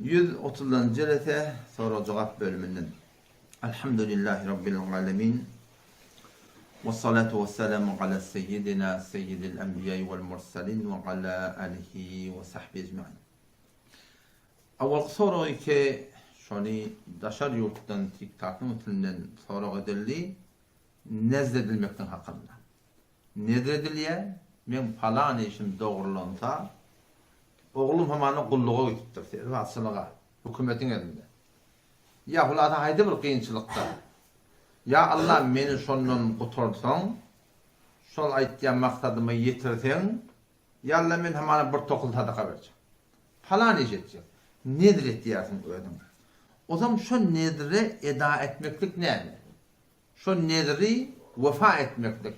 130-njy jelese sorag-jogap bölüminden. Elhamdülillahi Rabbil alemin. Vessalatu vesselamu ala seyyidina seyyidil enbiýai vel murselin ve ala alihi ve sahbihi ecmain. Awalky sorag iki şony daşary ýurtdan TikTokyň üstünden sorag edildi. Nezr edilmekliň hakynda. Nezr edilýär, meň palan işim dogrulansa, oglum hamana gulluga gidipdir, serbaçylyga, hökümetiň elinde. Ýa hulasa haýsy bir kynçylykda, Ýa Alla meni şondan gutarsaň, şol aýtýan maksadyma ýetirseň, Ýa Alla men hamana bir tokly sadaka berjek. Palan iş etjek. Nezr etýärsiň özüň. Ozam şo nezre eda etmeklik näme? Şo nezri wefa etmeklik,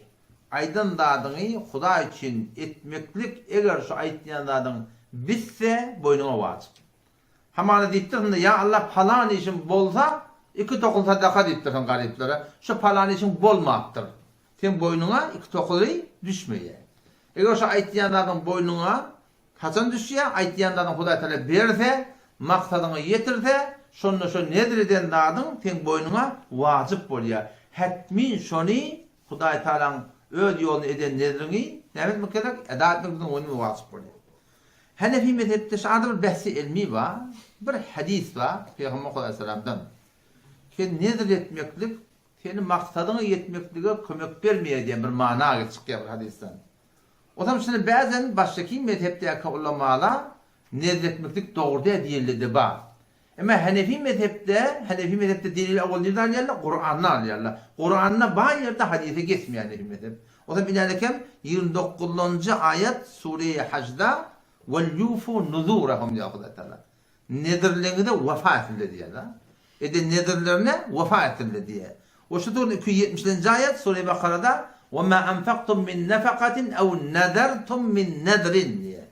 aýdan zadyňy Hudaý üçin etmeklik eger şo aýtýan zadyň bitse boýnuňa wajyp. Hamana diýipdirsiň-de ýa Allah palan işim bolsa iki tokly sadaka diýipdirsiň garyplara, şo palan işiň bolmapdyr. Seň boýnuňa iki tokly düşmeýär. Eger şo aýtýan zadyň boýnuňa Haçan düşýär, aýtýan zadyň Hudaý Tagala berse, maksadyňa ýetirse, şonda şo nezr eden zadyň seň boýnuňa wajyp bolýar. Hetmin şony Hudaý Tagalaň öz ýolunda eden nezriňi näme etmek gerek? Eda etmek biziň boýnumyza wajyp bolýar. Hanefi mezhepde şu arada bir behsi elmi bar, bir hadys bar Pygamber Hudaýsalamdan. Sen nezr etmeklik seni maksadyňa ýetmeklige kömek bermeýär diýen bir mana gelip çykýar bir hadysdan. Ozam şuny bäzen başdaky mezhepdäki ulamala nezr etmeklik dogry däl diýenlerde bar. Emma Hanefi mezhepde, Hanefi mezhepde delil owal nirde alýarlar? Kurandan alýarlar. Kuranda bar ýerde hadysa geçmeýär Hanefi mezhep. Ozam inälekem 29-njy aýat Sure-i Hajda Wal yufu nuzurahum diýýär Hudaý Taala. Nezirleriňize wefa etsinler diýýär-de. Eden nezirlerine wefa etsinler diýýär. We şu surede 270-nji aýat Sure-i Bakarada Ve ma enfaktum min nefakatin ew nezertum min nezrin diýýär.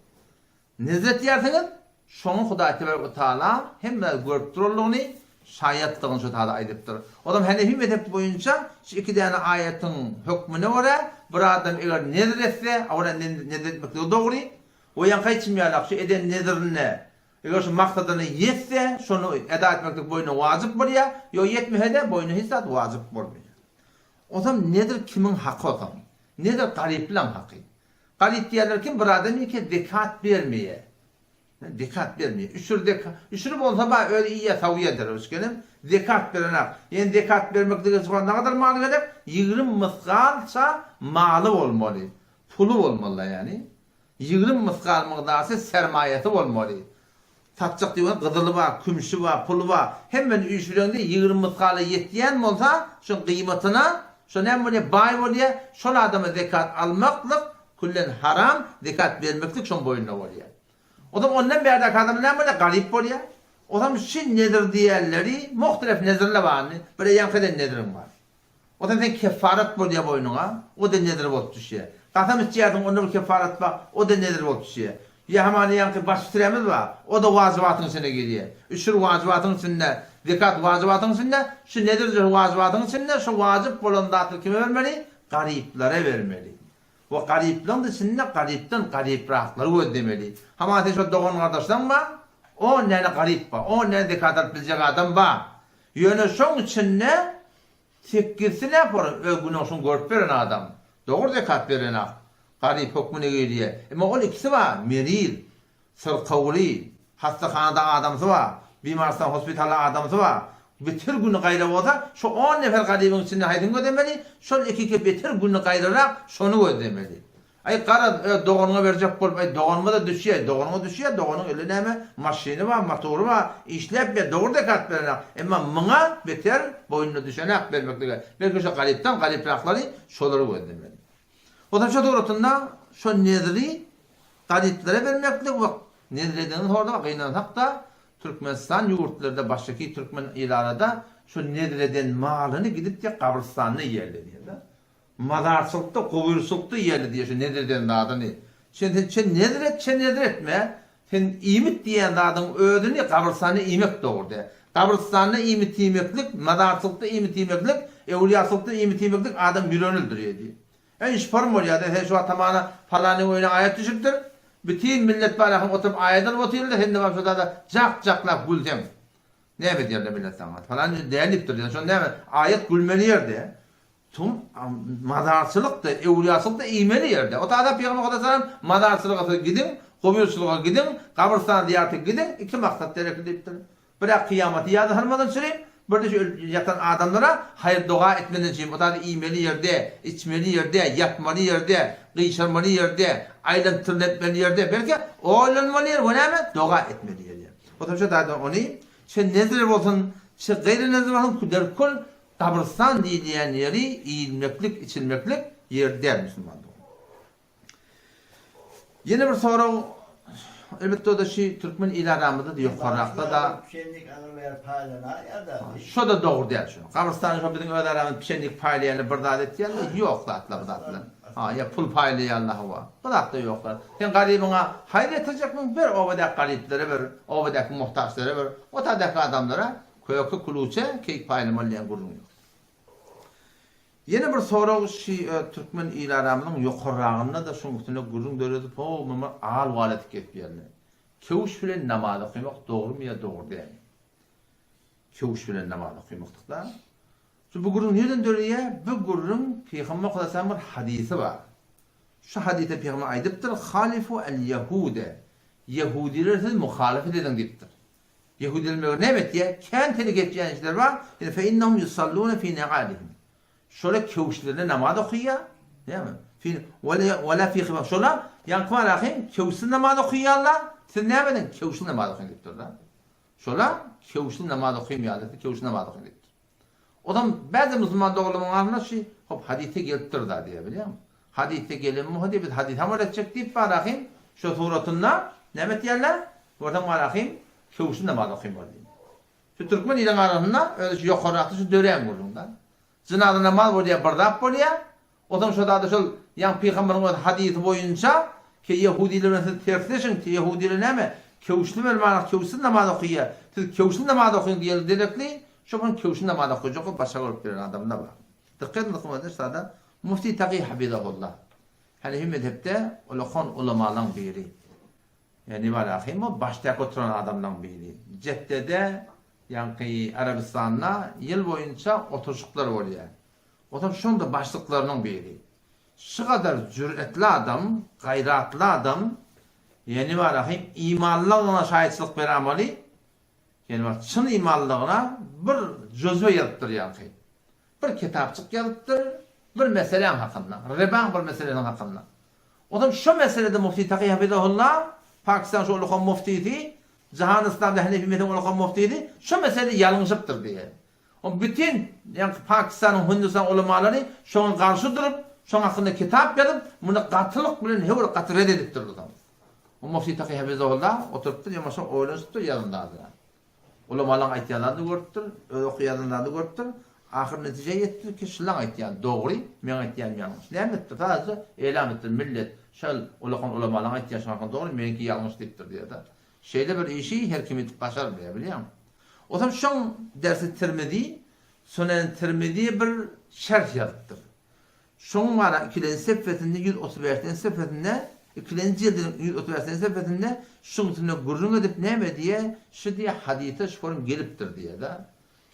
Nezir etýärsiňiz, şoňa Hudaý tebarek we taala hemme zady görüp duranlygyny, şaýatdygyny şu taýda aýdypdyr. Ozam Hanefi mezhebi boýunça şu iki däne aýatyň hökmüne görä, bir adam eger nezir etse, a ol nezir etmekligi dogry, we ýaňky aýtşym ýalak şu eden nezirine Eger şu maksadyna ýetse, şony eda etmeklik boýnuna wajyp bolýar, ýok ýetmese-de boýnuna hiç zat wajyp bolmaýar. Onsoň nedir kimiň haky onsoň? Nedir garyplaň haky. Garyp diýýärler kim? Bir adam ýeke zekat bermeýär. Zekat bermeýär. Üşür zeka, üşür bolsa bar özi iýýär, sawýar derwüşgenem. Zekat berenak. Ýöne zekat bermeklige çykan nagadar mal gerek? 20 mysgalça maly bolmaly. Puly bolmaly ýagny. 20 mysgal mygdarsy sermaýasy bolmaly. Satjak diýen gyzyly bar, kümşi bar, puly bar. Hemmeni üýşüreňde 20 mysgala ýetýän bolsa, şoň gyýmatyna, şo näme bolýar, baý bolýar. Şol adama zekat almaklyk küllen haram, zekat bermeklik şoň boýnuna bolýar. Ozam ondan bärdäki adam näme bolýar, garyp bolýar. Ozam şi nezir diýenleri, muhtelef nezirler bar indi. Bir eýýämki eden neziriň bar. Onsoň sen keffarat bolýar boýnuňa, o-da nezir bolup düşýär. Kasam içýärsiň, onda bir keffarat bar, o-da nezir bolup düşýär. Ýa hamana ýaňky baş fiträmiz bar, o-da wajybatyň içine girýär. Üşür wajybatyň içinde, zekat wajybatyň içinde, şu nezir şu wajybatyň içinde, şu wajyp bolan zatlary kime bermeli? Garyplara bermeli. We garyplaryň içinde garypdan garypraklary gözlemeli. Hamana sen şol dogan-gardaşlaň bar, on däne garyp bar, on däne zekat alyp biljek adam bar. Ýöne şoň içinde Sekizsi näpor öz günäsini görüp beren adam. Dogry zekat berenak. Garyp hökmüne girýär. Emma ol ikisi bar, meriz, syrkawly, hassahanada adamsy bar, bimarstan hospitalda adamsy bar. Beter güni gaýra bolsa, şo on nefer garybyň içinde haýsyny gözlemeli? Şol ikiki beter güni gaýrarak şony gözlemeli. Aý garaz öz doganyňa berjek bolup aý doganyma-da düşýä, doganyňa düşýä, doganyň elinde näme maşyny bar, motory bar, işläp ber, dogry zekat berenak, emma muňa beter boýnuna düşenak bermeklige, belki şo garypdan garypraklary şolary gözlemeli. Onsoň şo suratynda şo nezri garyplara bermeklik we nezr edeniň horda gynansak-da Türkmenistan ýurtlarda başdaky türkmen ilarada şo nezr eden malyny gidip diýe gabrystanda ýerledi diýe-de. Mazarçylykda, gubyrçylykda iýeli diýýär şu nezr eden zadyny. Sen sen çen nezr et, çen nezr etme, sen iýmit diýýän zadyň özüni gabrystanda iýmek dogry däl. Gabrystanda iýmit iýmeklik, mazarçylykda iýmit iýmeklik, öwlüýaçylykda iýmit iýmeklik adam ýüregini öldürýär diýýär. Äý şporm bolýar-da, sen şu wagt hamana palanyň öýüne aýat düşüpdir. Bütin millet barahym oturyp aýat alyp otyrlar, sen-de baryp şo zada jak-jaklap gülseň. Näme diýerler millet saňa? Falan ýer däl diýipdir diýen. Şonda näme? Aýat gülmeli ýerde. Tüm mazarçylyk-da, öwlüýaçylyk-da iýmeli ýerde. O tada Pygamber Hudaýa mazarçylyga siz gidiň, gubyrçylyga gidiň, gabrystana zyýarata gidiň, iki maksat gerekli diýipdir. Bir-ä kyýamaty ýada salmadan çürim, bir-de şu ölüp ýatan adamlara haýyr-doga etmeden çürim. O tada iýmeli ýerde, içmeli ýerde, ýatmaly ýerde, gyşarmaly ýerde, aýlanyp-tyrlanyp ýerde, belki, oýlanmaly ýer we näme? Doga etmeli ýer. Otam şo taýdan ony çe nezr bolsun, çe gaýry nezr bolsun kuderkul gabrystan diýilýän ýeri iýilmeklik, içilmeklik ýer däl musulman dogan. Ýene bir sorag elbetde o-da şi türkmen il aramyzda da ýokarrakda da Pişenlik agyr bäri paýlanaýýar-da. Şo-da dogry däl şo. Gabrystanda şo biziň öz aramyzda pişenlik paýlaýanlar bir zat etýärler, ýok zatlar bu zatlar. Ha, ýa pul paýlaýanlar hawa. Bu zatda ýok zat. Sen garybyňa haýyr etirjekmiň, ber obadaky garyplara ber, obadaky muhtaçlara ber, o tadaky adamlara köke, kuluçe, keýik paýlamaly diýen gürrüň ýok. Ýene bir sorag şi türkmen il-aramyzyň ýokarragynda-da şuň üstünde gürrüň döredip ho muny al-wal edip gezip ýörler. Köwüş bilen namaz okamak dogrumy ýa dogry dälmi? Köwüş bilen namaz okamaklyk-da. Şu bu gürrüň nireden döreýär? Bu gürrüň Pygamber sallallahu bir hadysy bar. Şu hadysda Pygamber aýdypdyr, Halifu el-ýehude. Ýehudiler siz muhalefet ediň diýipdir. Ýehudiler meger näme etýär? Kän teli geçýän işler bar. Ýöne fe innehum yusalluna fi ni'alihim. Şola köwüşlerinde namaz okaýar. Näme? Fi we la fi khimar. Şola ýaňky bar ahim köwüşsiz namaz okaýarlar. Siz näme ediň? Köwüşli namaz okaýyň diýipdir-de. Şola köwüşli namaz okaýyn ýaly, siz köwüşli namaz okaýyň diýipdir. Ozam bäzi musulman doganlarymyň arasynda şi hop hadysda gelipdir-da diýýär, bilýäňmi? Hadysda gelen bolsa diýip biz hadys amal etjek diýip bar ahim şo suratynda näme etýärler? Görseň bar ahim köwüşli namaz okaýyn bar diýip. Şu türkmen iliň arasynda özi şu ýokarrakda şu dörän gürrüň-da. Jynaza namaz bolýar bir zat bolýar. Ozam şo zada şol ýaňy pygamberiň öz hadysy boýunça ki ýehudiler bilen siz tersleşiň ki ýehudiler näme köwüşli bolman köwüşsiz namaz okaýar siz köwüşli namaz okaýyň diýeli derekli şo gün köwüşli namaz okajak bolup başa görüp ýören adamlar bar. Dykgat ediň hormatly sada Mufti Taky hafizahullah Hanefi mezhepde ulakan ulamalaň biri. Ýani bar ahym o başdaky oturan adamlaň biri. Jeddede ýaňky Arabystanda ýyl boýunça oturşyklar bolýar. Otam şonda başlyklarynyň biri. Şu gadar jüretli adam, gaýratly adam, ýeni bar ahym imanlygyna şaýatçylyk beramaly, ýeni bar çyn imanlygyna bir jözwe ýazypdyr ýaňky. Bir kitapjyk ýazypdyr, bir meseläň hakynda, ribaň bir meselesiniň hakynda. Otam şo meselede Mufti Taky Hafizahullah, Pakistanyň şo ulukan muftisi, Jahan Yslamda Hanefi mezhebiň ulukan muftisi şo meselede ýalňyşypdyr diýýär. O bütin ýaňky Pakistanyň, Hindistanyň ulamalary şoňa garşy durup, şoň hakynda kitap ýazyp, muny gatylyk bilen höwür gaty red edipdirler soň. O Mufti Taky Hafizahullah oturypdyr, ýamaşa oýlanyşypdyr ýazan zadyna. Ulamalaň aýtýan zadyny görüpdir, öz oky ýazan zadyny görüpdir. Ahyr netijä ýetipdir ki, şulaň aýtýany dogry, meň aýtýanym ýalňyş. Näme etdi? Sadece eýlam etdi, millet şol ulakan ulamalaň aýtýany şoň hakynda dogry, meňki ýalňyş diýipdir diýýär-de. Şeýle bir işi her kim edip başarmaýar, bilýäňmi? Ozal şoň dersi Tirmizi, Sunen Tirmiziýe bir şerh ýazypdyr. Şoň bara ikilenji sefesinde 135-nji sefesinde, ikilenji jildiniň 135-nji sefesinde şuň üstünde gürrüň edip näme diýýär, şu diýýär hadysa şu form gelipdir diýýär-de.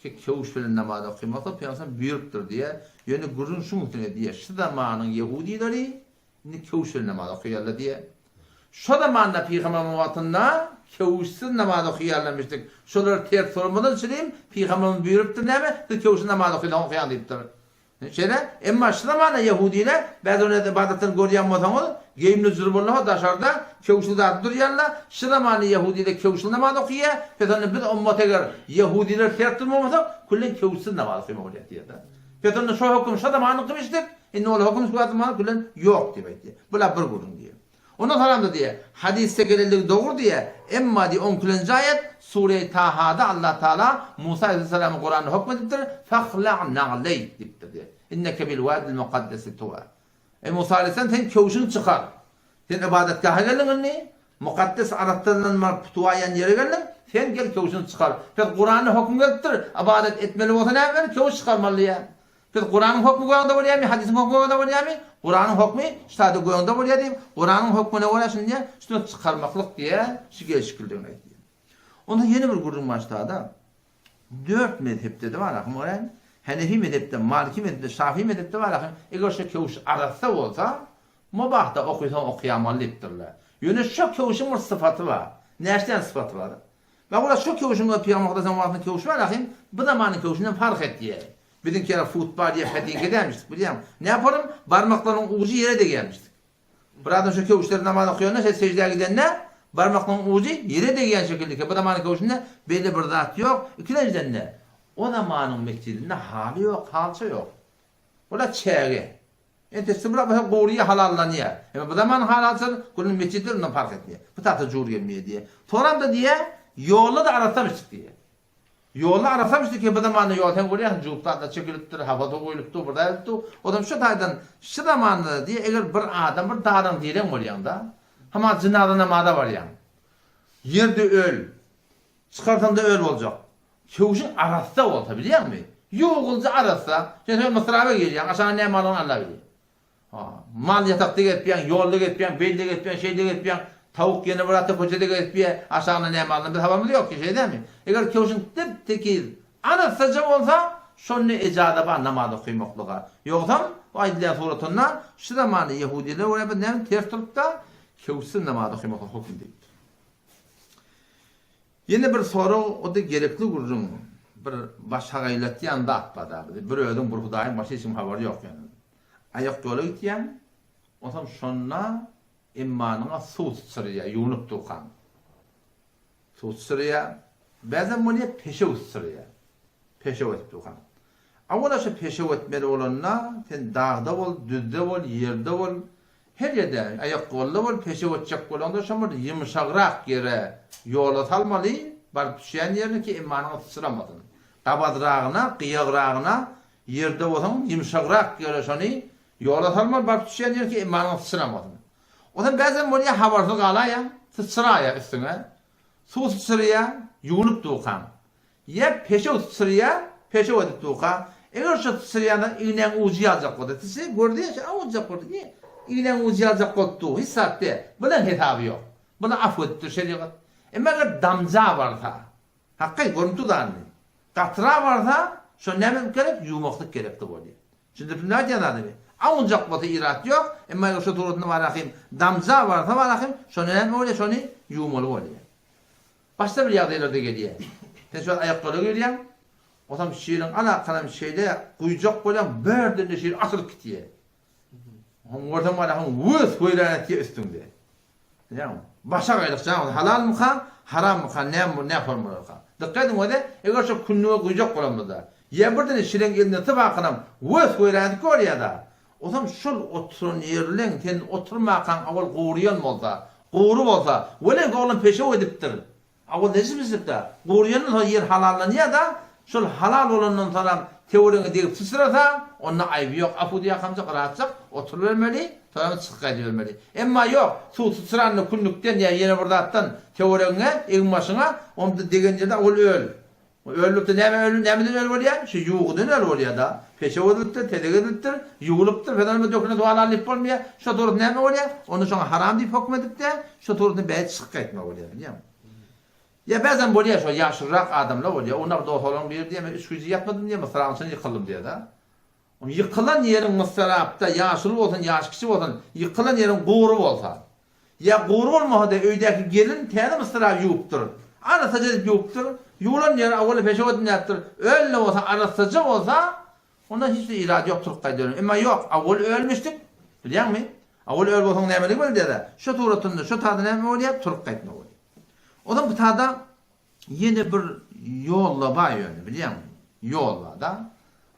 Ki köwüş bilen namaz okymasa Pygamber buýrupdyr diýýär. Ýöne gürrüň şuň üstünde diýýär, şu zamanyň ýehudileri Indi köwüşli namaz okaýarlar diýýär. Şo zamanda pygamberimiziň wagtynda köwüşsiz namaz okaýarlarmyşdyk. Şolar ters bolmadan üçin pygamberimiz buýrupdyr näme? Siz köwüşli namaz okaýsaň okaýaň diýipdir. Şeýle. Emma şu zamanda ýehudiler bäzi onuň ybadatlaryny görýän bolsaňyz, geýimli jür bolsa daşarda köwüşli zat durýarlar. Şu zamanda ýehudiler köwüşli namaz okaýar. Pes onda biz ummat eger ýehudiler ters durmasak, küllen köwüşsiz namaz okaýmaly bolýar diýýär. Pes onda şo höküm şo zamanyňkymyşdyk, indi ol höküm şu zamanyň bilen ýok diýip aýtýar. Bula bir gürrüň diýýär. Ondan soňam-da diýýär, hadysda gelenligi dogry diýýär, emma diýýär, on ikilenji aýat, Sure-i Tahada Allah Taala Musa aleýhissalama Kuranda hökm edipdir, Fahla' na'leýk diýipdir diýýär. Inneke bil wadil mukaddesi tuwa. Eý Musa aleýhissalam sen köwşüňi çykar. Sen ybadatgaha geldiň indi, mukaddes arassalanma tuwaýan ýere geldiň, sen gel köwşüňi çykar. Pes Kuranda höküm gelipdir, ybadat etmeli bolsa näme etmeli, köwüş çykarmaly diýýär. Biz Kuranyň hokmy göňde bolýarmy, hadisiň hokmy göňde bolýarmy? Kuranyň hokmy şu taýda göňde bolýar diýip, Kuranyň hokmuna görä şuny diýýär, şuny çykarmaklyk diýýär, şu gelşiklidigini aýdýar. Onda ýene bir gürrüň başlada. Dört mezhepde-de bar ahym görä. Hanefi mezhepde, Maliki mezhepde, Şafii mezhepde bar ahym. Eger şu köwüş arassa bolsa, mubahda okysaň okaýamaly diýipdirler. Ýöne şu köwşüň bir sypaty bar. Näçe sypaty bar? Bak olar şu köwşüň we Pygamber Hudaýyň wagtynda köwşi bar ahym, bu zamanyň köwşünden fark etýär. Biziňki ýaly futbal ýa petinke dälmişdik, bilýäňmi? Ne ýaparym? Barmaklarynyň ujy ýere degýärmişdik. Bir adam şu köwüşleri namaz okaýanda, şeýle seždä gidende, barmaklarynyň ujy ýere degýän şekildeki bu zamanyň köwşünde belli bir zat ýok. Ikilenjiden-de, o zamanyň mesjidinde haly ýok, halça ýok. Olar çäge. Entesi bir bolsa guryýa halallanýar. Emma bu zaman halalçyl günüň mesjitler ondan parh etmeýär. Bu tarapda jur gelmeýär diýýär. Soram-da diýýär, ýolda-da arassa biçdik diýýär. Ýolda arassa biçdik ki bu zamanda ýol sen görýärsiň jup zatlar çekilipdir, hapa suw guýlupdyr, bir zat edipdir. Odam şu taýdan şu zamanda diýýär, eger bir adam bir daryň direň bolýaňda, hama jynaza namaza barýaň. Ýerde öl. Çykarsaňda öl boljak. Köwşüň arassa bolsa bilýäňmi? Ýuwgulja arassa. Sen şol mysraba girýäň, aşagyna näme barlygyny Alla bilýär. Ha, mal ýatakda gezipýäň, ýolda gezipýäň, beýle gezipýäň, şeýle gezipýäň, tawuk ýene bir ata köçede gezipýär, aşagyna näme barlygyny biz habarymyz ýok ki, şeýle dälmi? Eger köwşüň tep-tekiz, arassaja bolsa, şonda ejaza bar namaz okymaklyga. Ýogsam, bu aýdylýan suratynda şu zamanda ýehudiler görä biz näme ters durup-da, köwşsüz namaz okymaklyk höküm diýipdir. Ýene bir sorag, o-da gerekli gürrüň, bir başagaýlatýan zat bar-da, bizi bir özüň, bir Hudaýyň, başga hiç kimiň habary ýok ýöne. Aýak ýola gitýäň, onsoň şonda emmanyňa suw syçraýar, ýuwnup durkaň. Suw syçraýar, bäzem bolýar peşew syçraýar, peşew edip durkaň. Awala şu peşew etmeli bolanda, sen dagda bol, düzde bol, ýerde bol, Her ýerde, aýak-golda bolup peşew etjek bolaňda şo bir ýumşagrak ýere ýola salmaly, baryp düşýän ýerine ki emmanyňa syçramasyn. Gabadragyna, gyýagragyna ýerde bolsaň ýumşagrak ýere şony ýola salmaly, baryp düşýän ýerine ki emmanyňa syçramasyn. Onsoň bäzem bolýar habarsyz galaýaň, syçraýar üstüňe. Suw syçraýar, ýuwunyp durkaň. Ýa peşew syçraýar, peşew edip durka, eger şo syçraýanda ignäň ujy ýaljak bolsa, syçraýar, gördi ýa, awunjak boldy, ýa, ignäň ujy ýaljak bolup dur, hiç zat däl, bulan hesaby ýok. Buny afw edipdir şerigat. Emma eger damja barsa, haky, görnüp dur zanyny, gatra barsa, şony näme etmek gerek, ýuwmaklyk gerekli bolýar. Düşündiripmi aýdýan zadymy? Awunjak bolsa irat ýok, emma eger şo suratynda barahym, damja barsa barahym, şony näme bolýar, şony ýuwmaly bolýar. Başga bir ýagdaýlarda gelýär. Sen şol aýaklara girýäň, onsoň şiriň alakalam şeýle guýjak bolýaň, birden-de şir atylyp gitýär. Oň görseň barahyň wös weýran etýär üstüňde. Bilýäňmi? Başa gaýlyk jan, halalmyka, harammyka, näme bu, näme formalarka. Dykgat ediň öze, eger şo kündüge guýjak bolanymyzda, ýa birden şiriň elinden sypakanam wös weýran edip görýär-de. Onsoň şol oturan ýerleň sen oturmakaň awal guryýan bolsa, gury bolsa, welin oglan peşew edipdir. Awal nejismişlik-dä. Guryýandan soň ýer halallanýar-da, şol halal bolandan soňam töweregiňe degip syçrasa, onda aýby ýok, afu diýýärkamjak, rahatjak oturybermeli, soňam çykyp gaýdybermeli. Emma ýok, suw syçranda kündükden ýa ýene bir zatdan töweregiňe, egin-başyňa, onda degen ýerde awal öl. Öldükde näme öl, nämeden öl bolýar? Şu ýuwgudan öl bolýar-da. Peşew edilipdir, tezek edilipdir, ýuwulypdyr, fedalma dökülen suw halal diýip bolmaýar. Şo surat näme bolýar? Onda şoňa haram diýip höküm edip-de, şo suratyny bäri çykyp gaýtmaly bolýar, bilýäňmi? Ýa bäzem bolýar şo ýaşulurak adamlar bolýar. Onda bir dos oglan biri diýýär, men üç gije ýatmadym diýýär, mysragyň içinde ýykyldym diýýär-de. Oň ýykylan ýeriň mysrapda ýaşuly bolsun, ýaşy kiçi bolsun, ýykylan ýeriň gury bolsa, Ýa gury bolmasa-da öýdäki gelin täze mysrap ýuwupdyr. Arassaja edip ýuwupdyr. Ýuwlan ýeri awala peşew edinäpdir. Öl-de bolsa arassaja bolsa, onda hiç bir irad ýok turup gaýdaryn. Emma ýok, awal ölmüşdik. Bilýäňmi? Awal öl bolsaň nämeligi bolýar-da? Şo suratynda, şo tada näme bolýar? Turup gaýtma bolýar. Onsoň bu tada ýene bir ýol-da bar ýöne, bilýäňmi? Ýol bar-da.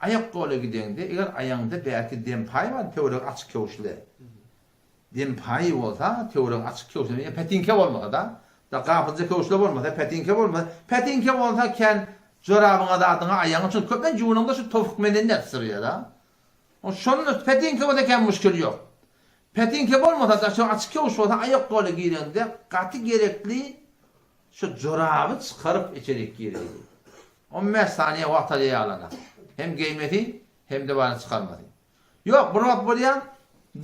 Aýak ýola gideňde, eger aýaňda bärki dem paý bar, töweregi açyk köwüşli. Dem paýy bolsa, töweregi açyk köwşe, ýa pätiňke bolmasa-da, da gapyljy köwşle bolmasa, pätiňke bolmasa, pätiňke bolsa kän jorabyňa zadyňa aýagyňa çünki köplenç ýuwunaňda şu towuk menen nädip syrýar-da. O şonda pätiňke bolsa kän muşkil ýok. Pätiňke bolmasa-da şu açyk köwüş bolsa aýak gola gireňde gaty gerekli şu joraby çykaryp içerik gireýli. On bäş saniýe wagt alýar ýalana. Hem geýmesi, Hem-de bary çykarmasy. Ýok, bir wagt bolýar,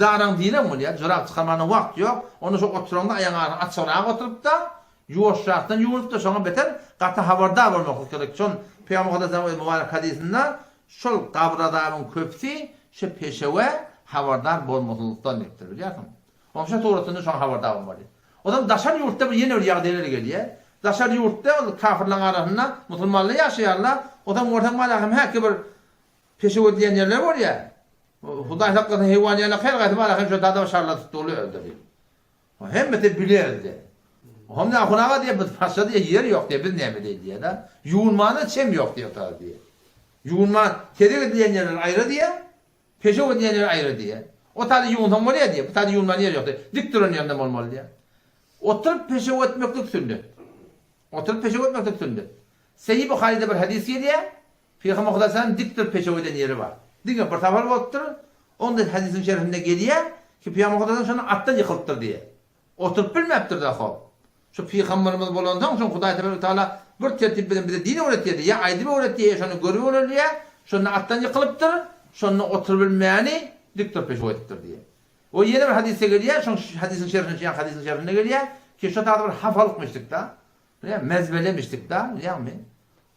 daraň direň bolýar, jorap çykarmana wagt ýok, onda şo oturaňda aýagyň arasyny açygrak oturyp-da, ýuwaşrakdan ýuwunyp-da, şoňa beter gaty habardar bolmaklyk gerek. Şon Pygamber Mukaddesiniň öz mübarek hadysynda şol gabyr azabyň köpüsi şu peşewe habardar bolmasyzlykdan diýipdir, bilýärsiňmi? Onuň şo suratynda şoňa habardar bolmaly. Ozal daşary ýurtda bir ýene bir ýagdaýlar gelýär. Daşary ýurtda ol kafirlaryň arasynda musulmanlar ýaşaýarlar. Ozal görseň malahym häki bir Peşew edilýän ýerler bolýar. Hudaý saklasyn heýwan ýaly her haýsy malahym şo dada şarladyp doly öldürdi. Hemmesi bilerdi. Hom ne ahun aga diýip biz paşa diýip ýer ýok diýip biz näme diýdi diýýär-de. Ýuwunmana çem ýok diýip otar diýýär. Ýuwunma tezek edilýän ýerler aýra diýýär. Peşew edilýän ýer aýra diýýär. O taýda ýuwunsaň bolýar diýýär. Bu taýda ýuwunman ýer ýok diýýär. Dik duran ýerinde bolmaly diýýär. Oturyp peşew etmeklik sünnet. Oturyp peşew etmeklik sünnet. Sahih Buharyda bir hadys gelýär. Pygamber Hudaýtagala dik durup peşew eden ýeri bar. Diňe bir sapar bolupdyr. Onda hadysyň şerhinde gelýär ki, Pygamber Hudaýtagala şonda atdan ýykylypdyr diýýär. Oturyp bilmäpdir-de hop. Şu pygamberimiz bolansoň, şoň Hudaý tebarek taala bir tertip bilen bize din öwretýärdi, ýa aýdyp öwretýär, ýa şony görüp öwredýär. Şonda atdan ýykylypdyr, şonda oturybilmäni dik durup peşew edipdir diýýär. We ýene bir hadysda gelýär, şoň hadysyň şerhinde, şeýan hadysyň şerhinde gelýär ki, şo taýda bir hafalykmyşdyk-da. Bilýäňmi, mezbelemişdik-da, bilýäňmi?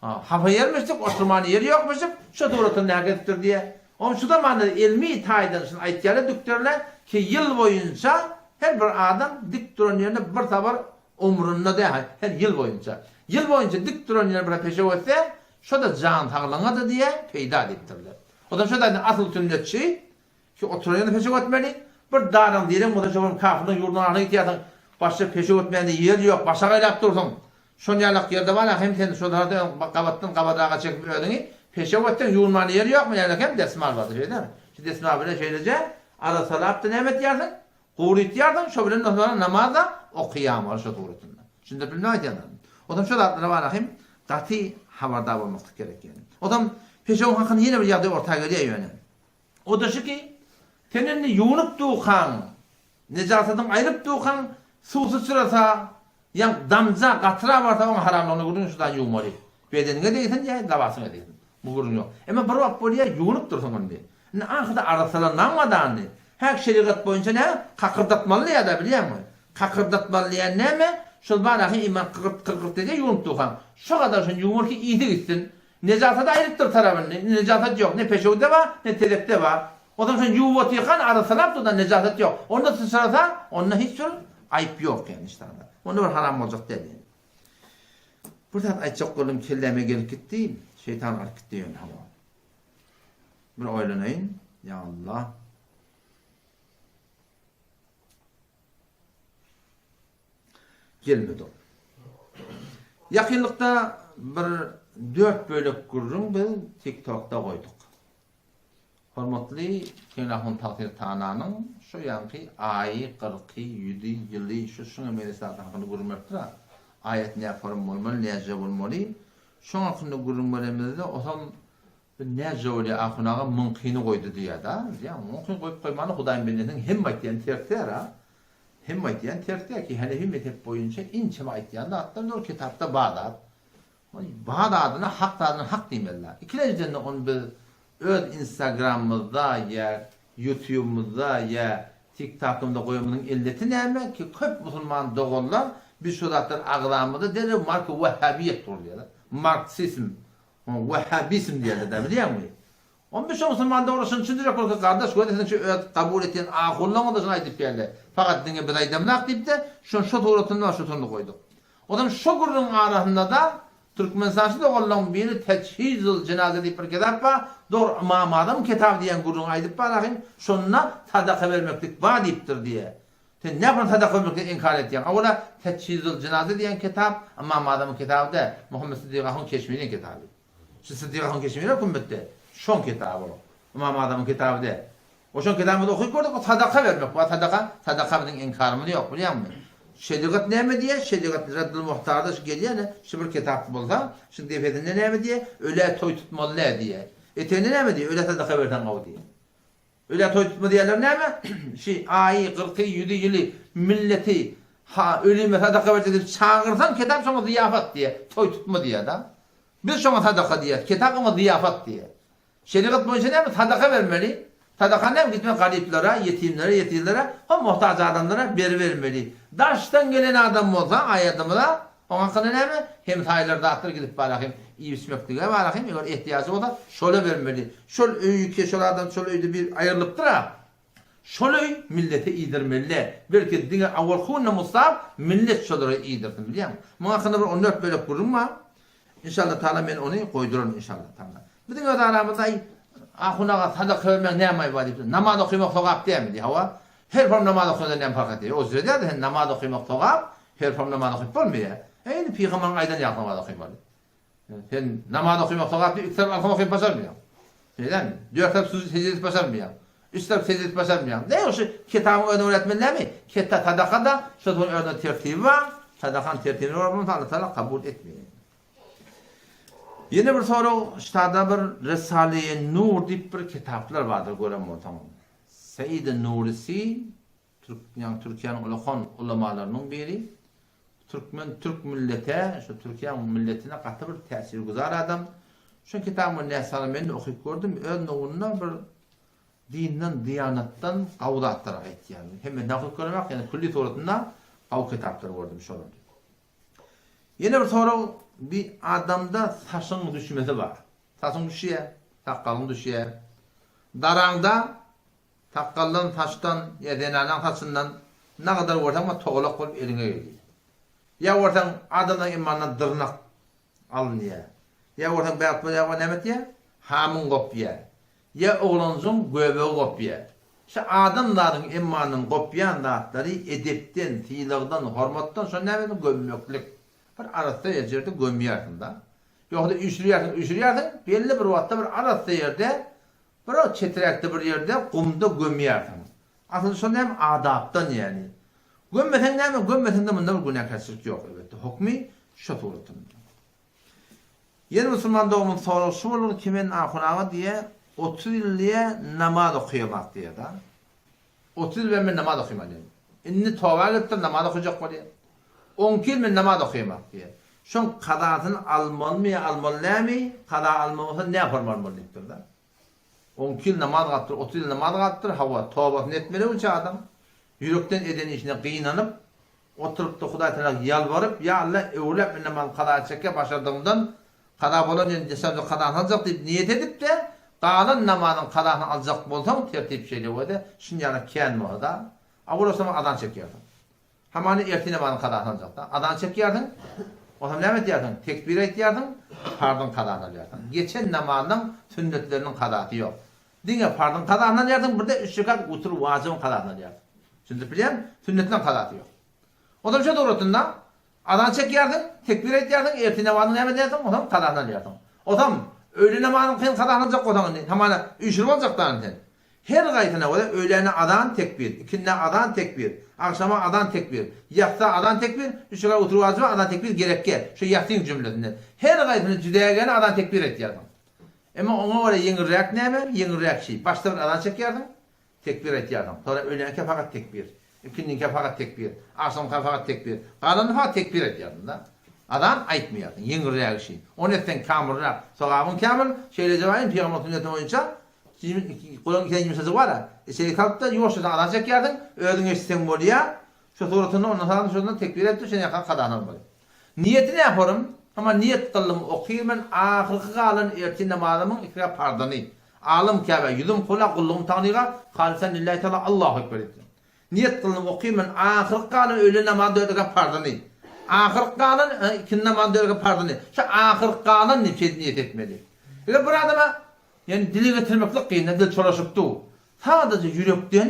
Ha, hapa ýermişdik, oturmana ýer ýokmuşdyk, şo suratynda näge edipdir diýýär. Onuň şu zamanda ylmy taýdan şuny aýtýarlar dükderler ki, ýyl boýunça her bir adam dik duran ýerinde bir sapar umrunda däl, her ýyl boýunça. Ýyl boýunça dik duran ýerinde bir peşew etse, şo-da jan saglygyňa-da diýýär, peýda diýipdirler. Odan şo taýdan asyl sünnetçi Şu oturan ýerinde peşew etmeli. Bir daraň direň bolsa şo bir kafyrlaryň ýurduna ahyryna gitýärsiň. Başga peşew etmäne ýer ýok, başa gaýlap dursuň. Şon ýalak ýerde bar hem sen şo tarapda gabatdan gabadaga çekip özüňi peşew etseň ýuwunmana ýer ýokmy ýa hem desmal bardyr şeýdemi? Şu desmal bilen şeýleje arassalapda näme etýärsiň? Gurytýarsyň şo bilen ondan namaz-da okaýaň şo suratynda. Düşündirip bilmek aýdýanlarym. Onsoň şo zatlara bar hem gaty habardar bolmaklyk gerek ýaly. Onsoň peşewiň hakynda ýene bir ýagdaý orta gelýär ýöne. O-da şu ki, sen indi ýuwnup durkaň, nejasatyňy aýryp durkaň, suw syçrasa, ýa damja, gatra barsa, oň haramlygyny gürrüň şudan ýuwmaly. Bedeniňe degsin ýa labasyňa degsin. Bu gürrüň ýok. Emma bir wagt bolýar, ýuwnup dursuň indi. Indi ahyrda arassalanmaň bar-da indi. Häk şerigat boýunça nä? Kakyrdatmaly diýýär-dä, bilýäňmi? Kakyrdatmaly diýýän näme? Şol bar-a iman kygyrt, kygyrt edýär ýuwnup durkaň. Şo gadar şony ýuwmaly ki, ysy gitsin. Nejasady aýrypdyr tarabynny. Indi nejasat ýok. Ne peşewde bar, ne tezekde bar. Onsoň şony ýuwup otyrkan arassalap durdan nejasat ýok. Onda syçrasa, onda hiç bir aýyp ýok ýagny ştada. Onda bir haram boljak däl ýagny. Bir zat aýtjak boldum kelläme gelip gitdi. Şeýtan alyp gitdi ýöne hawa. Bir oýlanaýyn. Ýa Allah. Gelmedi ol. Ýakynlykda bir dört bölek gürrüň biz TikTokda goýduk. Hormatly Kenahun Tagsyr Tananyň şu ýanky aýy, gyrky, ýüzi, ýyly, şu şuňa meňzeş zatlar hakynda gürrüň beripdir-a. Aýat nä form bolmaly, näce bolmaly. Şoň hakynda gürrüň berenimizde osam bir näce bolýar ahun aga müňkini goýdy diýýär-da. Ýa müňkini goýup goýmany Hudaýyň bendesiniň hemme aýtýany tersdär-a. Hemme aýtýan ters däl ki, Hanefi mezhep boýunça inçeme aýtýan zatlar dur, kitapda bar zat. Bar zadyna hak zadyna hak diýmeli zat. Ikilenjiden-de ony biz öz instagramymyzda ýa ýutubymyzda ýa tiktokymyzda goýanymyzyň elleti näme ki, köp musulman doganlar biz şo zatlary agzamyzda derrew marka wahhabiýet gurulýar. Marksizm, wahhabizm diýerler-dä bilýäňmi? On bişe musulman dogry şuny düşündirjek bolsa gardaş gözesini şu öz kabul etýän ahullaňyzda şuny aýdyp geldi. Fakat diňe biz aýdamzak diýipde şuny şo suratynda şu suny goýduk. Ozam şo gürrüňiň arasynda-da Türkmenistançy doganlaň biri Teçhizul jenaze diýip bir kitap bar, dogry Ymam Azam kitaby diýen gürrüňi aýdyp bar ahym, şonda sadaka bermeklik bar diýipdir diýe. Sen näme sadaka bermekden inkar etýäň? Awala Teçhizul jenaze diýen kitap Ymam Azamyň kitaby däl, Muhammet Siddik ahun Keşmiriň kitaby. Şu Siddik ahun Keşmiri kümmetde şoň kitaby o. Ymam Azamyň kitaby däl. O şoň kitabymyzy okyp gördük, o sadaka bermek bar, sadaka, sadaka biziň inkarymyz ýok, bilýäňmi? Şerigat näme diýýär? Şerigat Reddül Muhtarda şu gelýär-ä, şu bir kitap bolsa, şuň depesinde näme diýýär? Ölä toý tutmaly däl diýýär. Eteginde näme diýýär? Ölä sadaka berseň gowy diýýär. Ölä toý tutma diýýärler näme? Şi aýy, gyrky, ýüzi, ýyly milleti ha ölüme sadaka berjek diýip çagyrsaň kitap şoňa zyýafat diýýär, toý tutma diýýär-da. Biz şoňa sadaka diýýäs, kitap oňa zyýafat diýýär. Şerigat boýunça näme sadaka bermeli? Sadaka näme gitme garyplara, ýetimlere, ýesirlere, ho muhtaç adamlara beribermeli. Daşdan gelen adam bolsa aýadymyza oň hakynda näme hemsaýalar zatlar gidip bara hem iýip-içmeklige bara hem eger ehtiýajy bolsa şola bermeli. Şol öýki şol adam şol öýde bir aýrylypdyr-a. Şol öý millete iýdirmeli-dä. Belki diňe awalhunna musab millet şolara iýdirsin bilýäňmi? Muň hakynda bir 14 bölek gürrüň bar. Inşallah taala men ony goýduraryn inşallah taala. Biziň öz aramyzda aý ahun aga sadaka bermegiň näme aýby bar diýip namaz okymak sogap dälmi diýip hawa her form namaz okanda näme parh edýär o size dälde sen namaz okymak sogap her form namaz okyp bolmaýar. E indi pygamberiň aýdan ýaly namaz okymaly. Sen namaz okymak sogap diýip iki tarap alkym okyp başarmaýaň. Şeýdämi? Dört tarap sujud sejde edip başarmaýaň. Üç tarap sejde edip başarmaýaň. Näme şu kitabyň özüne görä etmeli näme? Ketde sadaka da şo zaman özüne tertibi bar. Sadakanyň tertibine görä bolmasa Allah Taala kabul etmeýär. Ýene bir sorag, ştada bir Risale-i Nur diýip bir kitaplar bardyr gören bolsaňyz. Said Nurisi Türk, ýagny Türkiýäniň ulakan ulamalarynyň biri. Türkmen türk millete, şu Türkiýäň milletine gaty bir täsirgüzar adam. Şu kitabyny näsany men okyp gördüm. Öz nowunda bir dinden, diýanatdan gawy zatlar aýtýar. Hemmesini okyp göremok, ýöne külli suratynda gawy kitaplar gördüm şolar. Ýene bir sorag, bir adamda saçyň düşmesi bar. Saçyň düşýär, sakgalyň düşýär. Daraňda Sakgaldan, saçdan ýa zenanaň saçyndan nagadar görseň bir togalak bolup eliňe gelýär. Ýa görseň adamlaň imanyndan dyrnak alynýar. Ýa görseň bagt bolýar we näme etýär? Hamyň gopýar. Ýa oglanjyň göbegi gopýar. Şu adam zadyň imanyndan gopýan zatlary edepden, sylagdan, hormatdan şony näme etmek gömmeklik. Bir arassa ýerde gömýärsiň-da. Ýogsa üýşürýärsiň, üýşürýärsiň, belli bir wagtda bir arassa ýerde Biraz çeträkde bir ýerde gumda gömýärsiň. Asyl şol näme adapdan ýäni. Gömmeseň näme gömmeseňde munda bir günäkärçilik ýok elbetde hokmy şo suratynda. Ýene musulman doganymyz sorag şu bolur ki men ahun aga diýe 30 ýyl diýe namaz okaýamak diýe da. 30 ýyl bäri men namaz okaýman diýe. Indi toba gelipdir namaz okajak bolýa. 12 ýyl men namaz okaýamak diýe. Şoň kazasyny almalymy ýa almaly dälmi, kaza almamasa näme formalmaly diýipdir da. On iki ýyl namaz galypdyr, 30 ýyl namaz galypdyr, hawa, tobasyny etmeli onça adam. Ýürekden eden işine gynanyp, oturypdyr Hudaý Tagala ýalbaryp, Ýa Alla, öwrüläp men namazymy kaza etjekkä başardygymdan, kaza bolan ýerini desem-de kazasyny aljak diýip niýet edip-de, galan namazyň kazasyny aljak bolsaň, tertip şeýle bolýar-da, şunýaly kän bolsa-da, awal bolsa azan çekýärsiň. Hamana ertir namazyň kazasyny aljakda. Azan çekýärsiň, onsoň näme edýärsiň? Tekbir aýtýarsyň, parzyň kazasyny alýarsyň. Geçen namazyň sünnetleriniň kazasy ýok. Diňe parzyň kazasyny alýarsyň, birde üç rekat witr wajybyň kazasyny alýarsyň. Düşündirip bilýärmi? Sünnetiniň kazasy ýok. Onsoň şo dogratynda azan çekýärsiň, tekbir aýtýarsyň, ertir namazyň näme edýärsiň? Onsoň kazasyny alýarsyň. Onsoň öýle namazyň sen kazasyny aljak bolsaň indi, hamana üýşürip aljakda sen. Her gaýsyna görä öýläne azan tekbir, ikindä azan tekbir, agşama azan tekbir, ýatsa azan tekbir, üç rekat oturyp wajyba azan tekbir gerekge, şu ýatsyň jümlesinde. Her gaýsyna jüdägene azan tekbir aýtýarsyň. Emma oňa görä ýeňilräk näme? Ýeňilräk şi, başda bir azan çekýärsiň, tekbir aýtýarsyň. Soňra öýlänkä fakat tekbir, ikindiňkä fakat tekbir, agşamka fakat tekbir, galanyny fakat tekbir aýtýarsyň-da. Azan aýtmaýarsyň, ýeňilrägi şi. Ony etseň kamylrak, sogabyň kamyl, şeýle jaýyň pygamber sünneti boýunça Gulagyň içinde ýumşajyk bar-a. Içerik salyp-da, ýuwaşjadan azan çekýärsiň, özüň eşitseň bolýar. Şu suratynda ondan salam şondan tekbir aýtdy, şeýle ýakan kazany almaly. Niýeti näme horym? Hama niýet kyldym, okyrmen ahyrky galan ertir namazymyň iki rekat parzyny. Alym Käbä, ýüzüm kybla, gullugym Taňryga, halysan lillahi taala, Allahu ekber diýipdir. Niýet kyldym, okyrmen ahyrky galan öýle namazyň dört rekat parzyny. Ahyrky galan ikindi namazyň dört rekat parzyny. Şu ahyrky galan diýip şeýdip niýet etmeli. Eger bir adama Ýöne dile getirmeklik kyn, dil çolaşyp dur. Sadaja ýürekden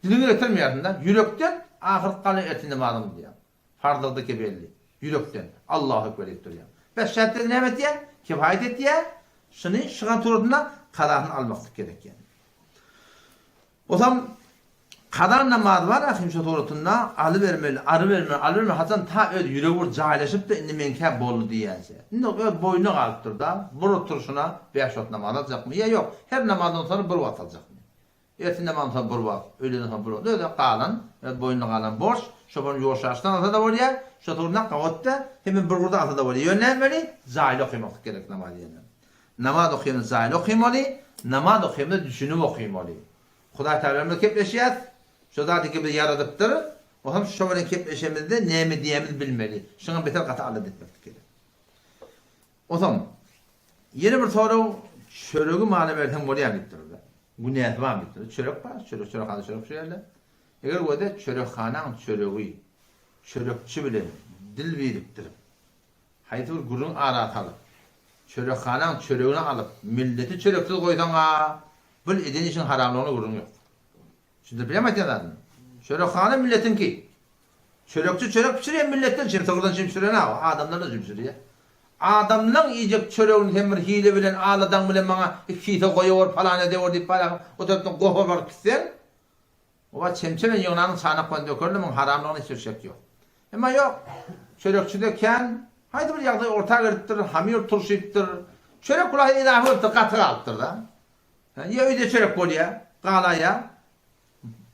diliňe getirmeýärsiň-de, ýürekden ahyrky galan ertir namazym diýýäň. Farzlykdyky belli. Ýürekden Allahu ekber diýip durýaň. Bes şähitler näme etýär? Kifaýat etýär. Şuny şygan suratynda kazasyny almaklyk gerek ýani. Osam kaza namazy bar ahim şo suratynda alybermeli, alybermeli, alybermeli haçan ta öz ýüregi bir jaýlaşypda indi meňkä boldy diýýänçä. Indi öz boýnuna galypdyrda, bir oturyşyna bäş wagt namaz aljakmy ýa ýok, her namazdan soňra bir wagt aljakmy. Ertir namazdan soň bir wagt, öýleden soň bir wagt, özi galan, öz boýnuna galan borç, şo bir ýuwaşjaşdan alsa-da bolýar, şo suratynda gabatda hemem bir gurda alsa-da bolýar. Ýöne näme etmeli? Jaýly okamaklyk gerek namaz ýene. Namaz okymyz jaýly okymaly, namaz okymyz düşünip okymaly. Hudaý Tagala bilen kepleşýäs, şo zat ki bizi ýaradypdyr, o hem şo bilen kepleşemizde näme diýýämizi bilmeli. Şuňa beter gaty alada etmeklik gerek. Onsoň ýene bir sorag, çöregi mala berseň bolýar diýipdir. Günäsi barmy diýipdir. Çörek bar, çörek, çörekhana çörek bişirýärler. Eger göze çörekhanaň çöregi çörekçi bilen dil birikdirip, haýsy bir gürrüň ara salyp, çörekhanaň çöregini alyp, milleti çöreksiz goýsaň-a, bul eden işiň haramlygyna gürrüň ýok. Düşündirip bilýärmi aýtýan zadymy? Çörekhana milletiňki. Çörekçi çörek bişirýär milletden, çem sygyrdan çem bişiren-ä o, adamlardan çem bişirýär. Adamlaň iýjek çöregini sen bir hile bilen, aladaň bilen maňa iki kise goýawur, palan edewür diýip barýaň, o tarapdan gopa baryp gitseň, oba çemçe bilen ýygnanyň çanak bilen dökerler, muň haramlygyna hiç bir şek ýok. Emma ýok, çörekçide kän, haýsy bir ýagdaý orta gelipdir, hamyr turşypdyr, çörek bulaý edahy bolupdyr, gaty galypdyr-da. Ýa öýde çörek bolýa, galaýa.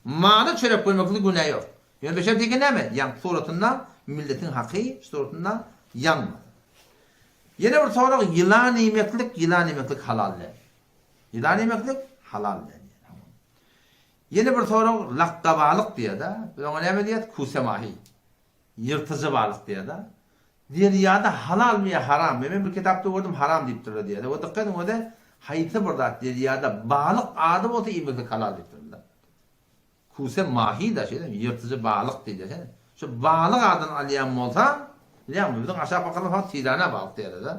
Mala çörek bermekde günä ýok. Ýöne beşer diýgen näme? Ýaňky suratynda milletiň haky şu suratynda ýanmaz. Ýene bir sorag ýylan iýmeklik, ýylan iýmeklik halal däl. Ýylan iýmeklik halal däl. Ýene bir sorag lakga balyk diýýär-de. Biz oňa näme diýýäs? Kuse mahi. Ýyrtyjy balyk diýýär-de. Derýada halalmy ýa harammy? Men bir kitapda gördüm haram diýipdirler diýýär. We dykgat ediň ode haýsy bir zat derýada balyk ady bolsa iýmeklik halal diýipdirler. Kuse mahi da şeýdemi ýyrtyjy balyk diýilýär şeýdemi. Şu balyk adyny alýan bolsa bilýäňmi biziň aşak bakalym has tirana balyk diýerler-de.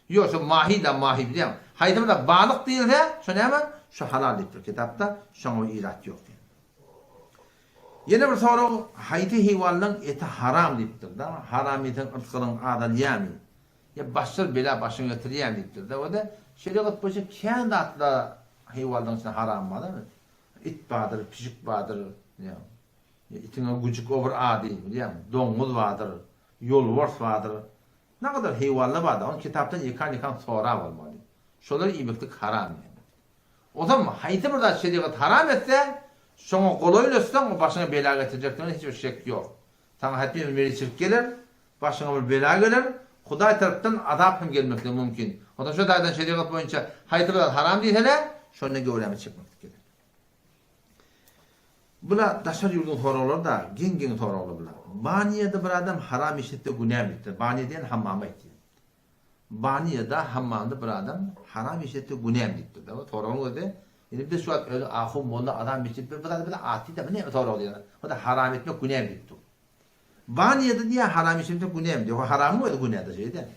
Ýok şu mahi da mahi bilýäňmi. Haýsy bir zat balyk diýilse şo näme şu halal diýipdir kitapda şoňa bir irat ýok diýýär. Ýene bir sorag, haýsy heýwanlaň eti haram diýipdir-da, haram ýeseň yrsgalyň azalýamy? Ýa başga bir bela başyňa getirýämi diýipdir-de, o-da şerigat boýunça kän zatlar heýwanlaň içinde haram bar-da, it bardyr, pişik bardyr, ýa itiň güjük o bir ady, bilýäňmi, doňňuz bardyr, ýolbars bardyr, nagadar heýwanlar barda, ony kitapdan ýekan-ýekan sorap almaly. Şolary iýmeklik haram ýa. Ozam haýsy bir zat şerigat haram etse, şoňa golaýlaşsaň, o başyňa bela getirjekdigine hiç bir şek ýok. Saňa hetmi bir meliçilik geler, başyňa bir bela geler, Hudaý tarapdan azap hem gelmekligi mümkin. Onsoň şo taýdan şerigat boýunça haýsy bir zat haram diýseler, şonda göwrämi çekmeklik gerek. Bula daşary ýurduň soraglary-da, geň-geň soraglar bular. Banýada bir adam haram iş etse günämi diýipdir. Banýa diýen hammama aýtýar. Banýada, hammamda bir adam haram iş etse günämi diýipdir-de. Soragyň özi, indi biz şu wagt özi ahun, molla, adam iş diýip, bir zady bize atdy-da, bu näme sorag diýýär. O-da haram etmek günämi diýipdir. Banýada diýýär haram iş etmek günämi diýýär. O haramyň özi günä-de şeýle.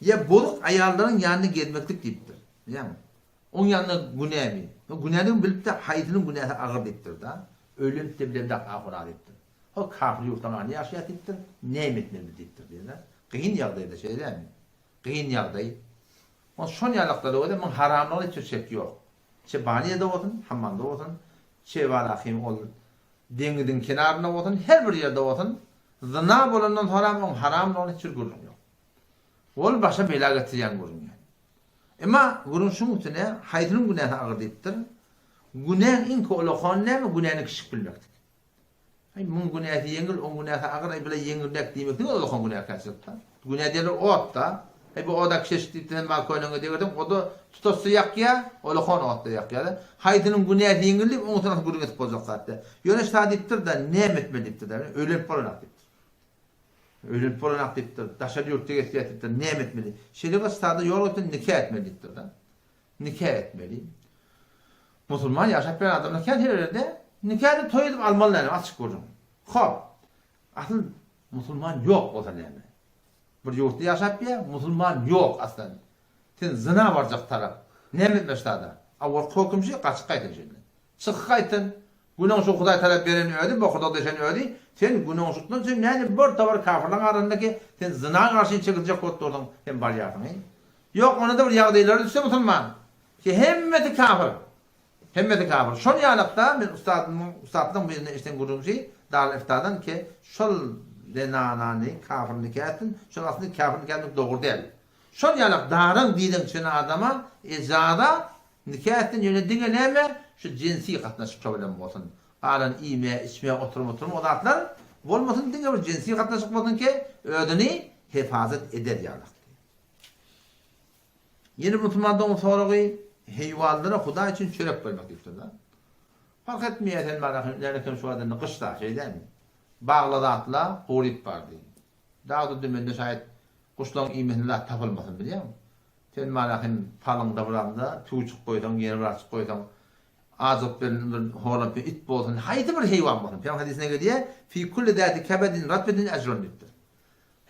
Ýa bozuk aýallaryň ýanynda gezmeklik diýipdir. Bilýäňmi? Oň ýanynda günämi? Günädigini bilip-de haýsynyň günäsi agyr diýipdir-de. Öýlenip-de bilemzok ahun-a diýipdir. Hol kafir ýurtlaryň arasynda ýaşaýas diýipdir, näme etmeli biz diýipdir diýýär. Kyn ýagdaýda şeýle dälmi? Kyn ýagdaý. Ol şon ýalaklarda bolsa muň haramlygyna hiç bir şek ýok. Çe Baniýada bolsun, hammamda bolsun, çe Balahym ol deňiziň kenarynda bolsun, her bir ýerde bolsun, zyna bolandan soram oň haramlygyna hiç bir gürrüň ýok. Ol başa bela getirýän gürrüň ýaly. Emma gürrüň şuň üstüne haýsynyň günäsi agyr diýipdir. Günäň iň ullakan näme? Günäni kiçik bilmekdik. Aý, muň günäsi ýeňil, oň günäsi agyr, aý, bile ýeňilräk diýmeklik ol okan günäkärçilik-da. Günä diýenler ot-da. Aý, bu oda kişeşik diýip sen maňa köneňe degirdiň, o-da tutatsa ýakýa, ol okan otda ýakýa-da. Haýsynyň günäsi ýeňil diýip, oňa nasy gürrüň edip boljak zat däl. Ýöne şa diýipdir-de, näme etmeli diýipdir-de, öýlenip bolanok diýipdir. Öýlenip bolanok diýipdir, daşary ýurtda geçýär diýipdir, näme etmeli? Şerigat sada ýol götürip nika etmeli diýipdir-de. Nika etmeli. Musulman ýaşap ýören adamlar kän her ýerde nika edip toý edip almaly näme açyk gürrüň. Hop. Asyl musulman ýok bolsa näme? Bir ýurtda ýaşap ýa musulman ýok aslan. Sen zyna barjak tarap. Näme etmeli ştada? Awal höküm şi gaçyp gaýtyn şeýle. Çyk gaýtyn. Günäň şu Hudaý tarap beren özi, bokurdak deşen özi, sen günäň şutdan sen nädip bir towar kafirlaň arasyndaky sen zyna garşy çekiljek bolup durdyň, sen barýarsyň. Ýok, onda-da bir ýagdaýlara düşse musulman, ki hemmesi kafir. Hemmesi kafir. Şol ýalakda men ustadymyň, ussatlaryň birinden eşiden gürrüňim şi, Darül Iftadan ki şol zenanany kafir nika etsin, şol aslynda kafir nika etmek dogry däl. Şol ýalak daryň diýdiň çen adama ejaza nika etsin, ýöne diňe näme şu jinsi gatnaşyk şo bilen bolsun. Galan iýme, içme, oturum oturum o zatlar bolmasyn, diňe bir jinsi gatnaşyk bolsun ki özüni hefazat eder ýalak. Ýene bir musulman dogan soragy, Heýwanlara Hudaý üçin çörek bermek diýipdir-de. Fark etmeýär sen bana näme kem şu wagt indi gyşda şeý dälmi? Bagla zatla guryp bardy. Dagda dümende şaýat guşlaň iýmesine zat tapylmasyn bilýäňmi? Sen bana hem palyňda birazda tüwçük goýsaň ýene birazjyk goýsaň ajygyp bir bir horlap bir it bolsun haýsy bir heýwan bolsun Pygamber hadysynda gelýär fi kulli zati kebedin ratbedin ejrun diýipdir.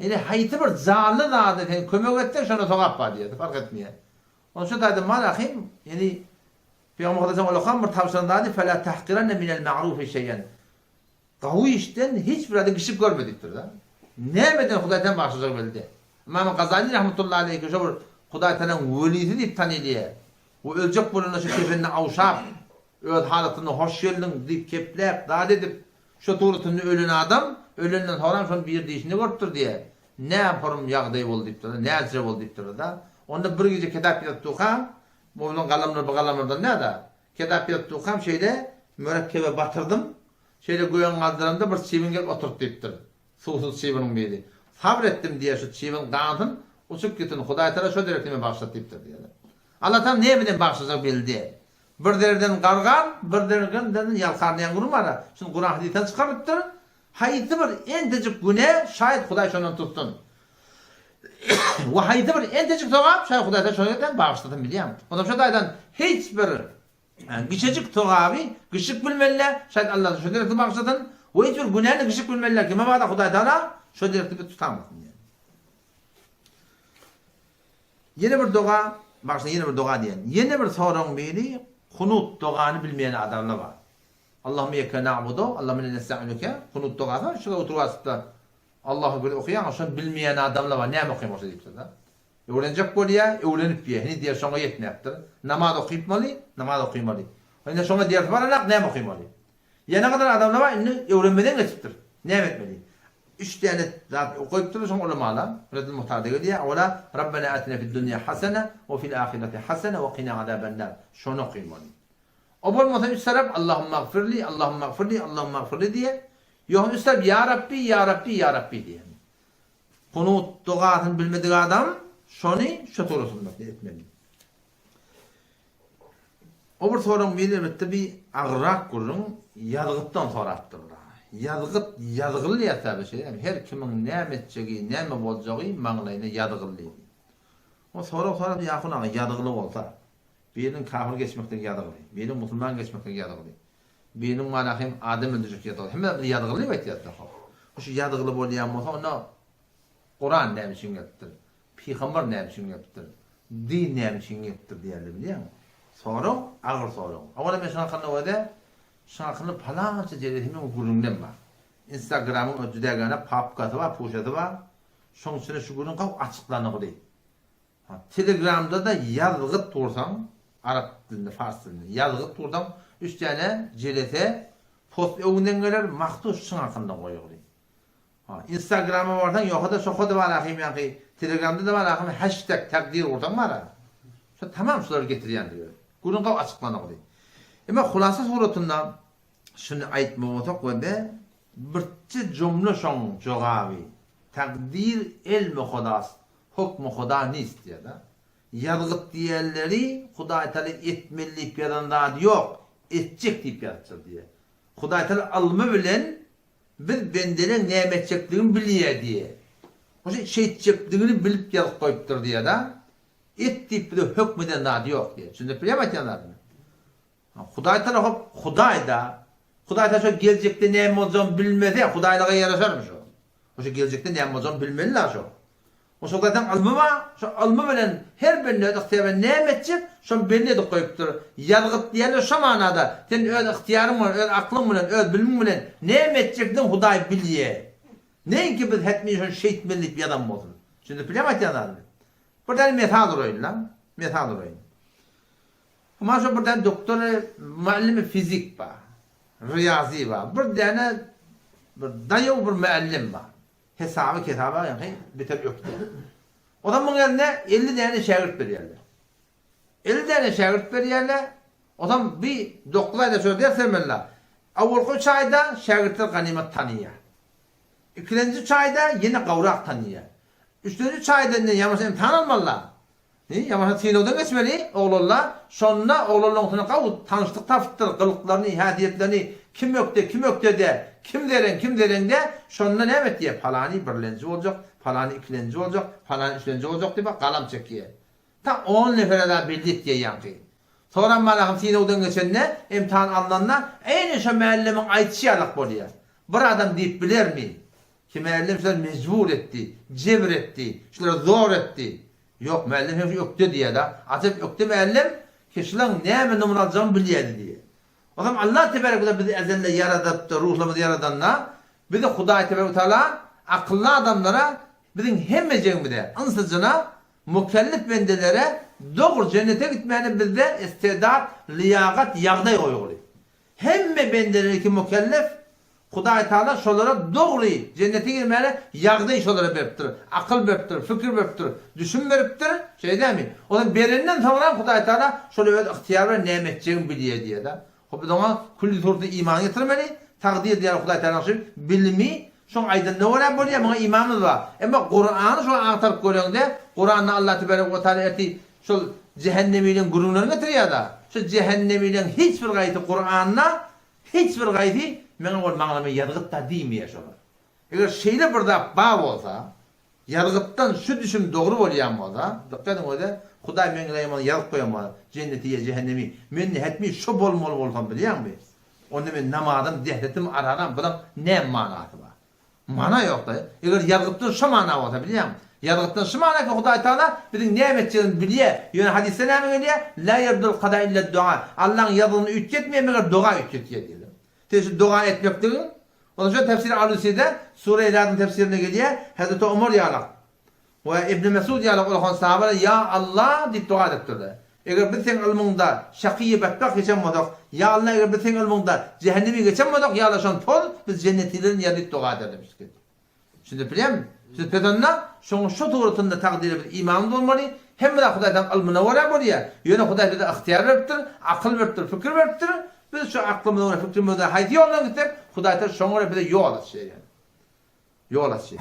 Ýene haýsy bir janly zada sen kömek etseň şonda sogap bar diýýär fark etmeýär. Onuň üçin taýda mal ahim ýeni Pygamber Hudaýdan ulakam bir tabşyran zady fela tahkiranne minel ma'rufi şeýen. Gawy işden hiç bir zady gişik görme diýipdir da. Nämeden Hudaý sen bagşyjagy belli. Ymam Gazali rahmetullahi aleýhi şo bir Hudaý tagalaň welisi diýip tanylýar. We öljek bolanda şu kefenini awşap, öz halatynda hoş geldiň diýip kepläp, zat edip, şo suratynda ölen adam, ölenden soňram şony bir dişinde görüpdir diýýär. Nä porum ýagdaý boldy diýipdir-de, näçe boldy diýipdir-de. Onda bir gije kitap ýazyp durkam, bu bilen galamlar bu galamlardan däl-de, kitap ýazyp durkam şeýle mürekkebe batyrdym, şeýle göýäň galdyramda bir çybyn gelip oturdy diýipdir. Suwsuz çybynyň biri. Sabyr etdim diýýär, şu çybyn gansyn, uçup gitsin, Hudaýtagala şo derekde meni bagyşlady diýipdir diýýär. Allatagala näme bilen bagyşlajak belli däl. Bir dereden gargar, bir dereden ýalkar diýen gürrüň bar-a. Şuny Kuran hadysdan çykarylypdyr. Haýsy bir entejik günä, şaýat Hudaý şondan tutsun. We haýsy bir entejik sogap, şaýat Hudaý sen şondan bagyşlasyn bilýäňmi? Onsoň şo taýdan hiç bir kiçijik sogaby kiçijik bilmeli, şaýat Allah şo derekde bagyşlasyn. We hiç bir günäni kiçijik bilmeli, kime barda Hudaý Tagala şo derekde bir tutamasyn diýen. Ýene bir doga, bagyşla ýene bir doga diýen. Ýene bir soragyň biri kunut dogany bilmeýän adamlar bar. Allahümme iyyake na'budu, Allahümme inna nestainuke, kunut dogasy bar, şurada oturyp asypda Allahu ekber okaýaň, şony bilmeýän adamlar bar, näme okaýan bolsa diýipdir-de. Öwrenjek bolýar, öwrenip ýa, heniz diýer şoňa ýetmäpdir. Namaz okypmaly, namaz okymaly. Indi şoňa dersi baranak näme okymaly? Ýene gadar adamlar bar, indi öwrenmeden geçipdir. Näme etmeli? Üç däne zat goýupdyrlar şoň ulamalar. Reddül Muhtarda gelýär, Owala, Rabbena atina fid dunýa hasene, we fil ahireti hasene, we kina azabennar. Şony okymaly. O bolmasa üç tarap Allahumagfirli, Allahumagfirli, Allahumagfirli diýer. Ýogsa üç tarap Ýa Rabbi, Ýa Rabbi, Ýa Rabbi diýer. Kunut dogasyny bilmedik adam şony şu surasynda etmeli. O bir soragyň biri elbetde bir agyrrak gürrüň ýazgytdan sorapdyrlar. Ýazgyt ýazgylýar tabi şeýdemi her kimiň näme etjegi, näme boljagy maňlaýyna ýazgyldy. O sorag sorap Ýahun aga ýazgyly bolsa Biriniň kafir geçmekdigi ýazygly, biriniň musulman geçmekdigi ýazygly, biriniň mana hem adam öldürjek ýazygly. Hemme zat ýazygly diýip aýtýarys hop. Şu ýazygly bolýan bolsa onda Kuran näme üçin gelipdir? Pygamber näme üçin gelipdir? Din näme üçin gelipdir diýerler bilýäňmi? Sorag agyr sorag. Owala men şuň hakynda öde şuň hakynda palança jelesimiň gürrüňlem bar. Instagramyň öz jüdägana papkasy bar, puşasy bar. Şoň içinde şu gürrüň gawy açyklanygydy. Telegramda-da ýazgyt ursaň, arap dilinde, fars dilinde, ýazgyt ursaň, üç däne jelese post öňünden geler, mahsus şuň hakynda goýulgy. Instagrama barsaň, ýoka-da şoka-da bar ahym ýaňky, Telegramda-da bar ahym hashtag takdir ursaň bar-a. Şo tamam şulary getirýändir özi. Gürrüň gawy açyklanogdy. Emma hulasa suratynda şuny aýtmak bolsak we be birçe jumla şoň jogaby, Takdir elmi hodast, Hukmy Huda nist diýýär-de. Ýazgyt diýenleri Hudaýtagala etmeli diýip ýazan zady ýok, etjek diýip ýazypdyr diýýär. Hudaýtagala ylmy bilen biz bendeleň näme etjekdigini bilýär diýýär. Oşa şeýtjekdigini bilip ýazyp goýupdyr diýýär-de. Et diýip bize hökm eden zady ýok diýýär. Düşündirip bilýärmi aýtýan zadymy? Hudaýtagala hop Hudaý-da. Hudaýtagala şo geljekde näme boljagyny bilmese, Hudaýlyga ýaraşarmy şo? Şo geljekde näme boljagyny bilmeli-la şo. O şo Hudaýdan ylmy bar, şo ylmy bilen her bende öz ygtyýary bilen näme etjek, şony belli edip goýupdyr. Ýazgyt diýende şo manada, sen öz ygtyýaryň bilen, öz aklyň bilen, öz bilimiň bilen näme etjekdigini Hudaý bilýär. Näinki biz hetmi şony şeýtmeli diýip ýazan bolsun. Düşündirip bilýärmi aýtýan zadymy? Bir däne mesal uraýyn-la, mesal uraýyn. Emma şo bir däne doktor muallimi fizik bar. Riýazy bar. Bir däne bir daýaw bir muallim bar. Hesaby kesaba ýaňky beter ökde. Onsoň muň eline 50 däne şägirt berýärler. 50 däne şägirt berýärler. Onsoň bi 9 aýda şo ders bermeliler. Awalky üç aýda şägirtler ganymat tanyýar. Ikilenji üç aýda ýene gowrak tanyýar. Üçlenji üç aýda indi ýalňyş imtihan almalylar. Ýa synagdan geçmeli oglanlar, şonda oglanlaryň üstüne gawy tanyşlyk tapypdyr, gylyklaryny, häsiýetlerini, kim ökde, kim ökde dä, kim zereň, kim zereň dä, şonda näme etýär, palany birlenji boljak, palany ikilenji boljak, palany üçlenji boljak diýip galam çekýär. Ta on nefere zat belli etýär ýaňky. Soram malahym synagdan geçende, imtihan alnanda, eýni şo mällemiň aýdyşy ýalak bolýar. Bir adam diýip bilermi? Ki mällem şulary mejbur etdi, jebr etdi, şulara zor etdi. Ýok, mällem hem şu ökde diýýär-de. Ajap ökde mällem ki şulaň näme numra aljagyny bilýärdi diýýär. Onsoň Allah tebarek we taala bizi ezelde ýaradypdy, ruhlarymyzy ýaradanda, bizi Hudaý tebarek we taala akylly adamlara biziň hemmejigimize, yns-jyna, mukellif bendelere dogry jennete gitmäne bizde istedat, lyýagat, ýagdaý goýguly. Hemme bendeleri ki mukellef, Hudaý Taala şolara dogry jennete girmäne ýagdaý şolara beripdir, akyl beripdir, fikir beripdir, düşüm beripdir, şeýle dälmi? Onam berenden soňram Hudaý Taala şoly öz ygtyýary bilen näme etjegini bilýär diýýär-de. Hop biz oňa külli suratda iman getirmeli, takdyr diýýär Hudaý Taalaň şu bilimi şoň aýdanyna görä bolýar, muňa imanymyz bar. Emma Kurany şoňa agtaryp göreňde, Kuranda Allah tebarek we taala ertir şol jähennemiliň gürrüňlerini getirýär-de, şu jähennemiliň hiç bir gaýsy Kuranda Hiç bir gaýsy meňe ol maňlama ýazgyt-da diýmeýär şolar. Eger şeýle bir zat bar bolsa, ýazgytdan şu düşüm dogry bolýan bolsa, dykgat ediň öze, Hudaý meň ýaýyma ony ýazyp goýan bolsa, jenneti ýa jähennemi, men hetmi şo bolmaly bolsam bilýäňmi? Onda men namazym, dehretim, aranam bulam näme manasy bar? Mana ýok-da. Eger ýazgytdan şo mana bolsa, bilýäňmi? Ýazgytdan şu mana ki, Hudaý Tagala biziň näme etjegimizi bilýär. Ýöne hadysda näme gelýär? La ýerdul kada illa dua. Allaň ýazgyny üýtgetmeýär, meger doga üýtgetýär diýýär. Sen şu doga etmekligiň, ondan şo tefsir Aluside, Sure Radyň tefsirinde gelýär, Hezreti Omar ýalak we Ibn Mesud ýalak ulakan sahabalar Ýa Allah diýip doga edipdirler. Eger biz seň ylmyňda şakyýy betbagt geçen bolsak, ýa Allah eger biz seň ylmyňda jähennemi geçen bolsak, ýa Allah şony toz, biz jennetilerin ýa diýip doga eder demişdik. Şunda bilýärmi? Siz pezanda şoň şu suratynda takdyra biz imanly bolmaly, hemme zat Hudaý taň ylmyna görä bolýar. Ýöne Hudaý bize ygtyýar beripdir, akyl beripdir, pikir beripdir. Biz şu aklymyza görä, pikrimize görä haýsy ýoldan gitsek, Hudaý taala şoňa görä bize ýol açýar ýani. Ýol açýar.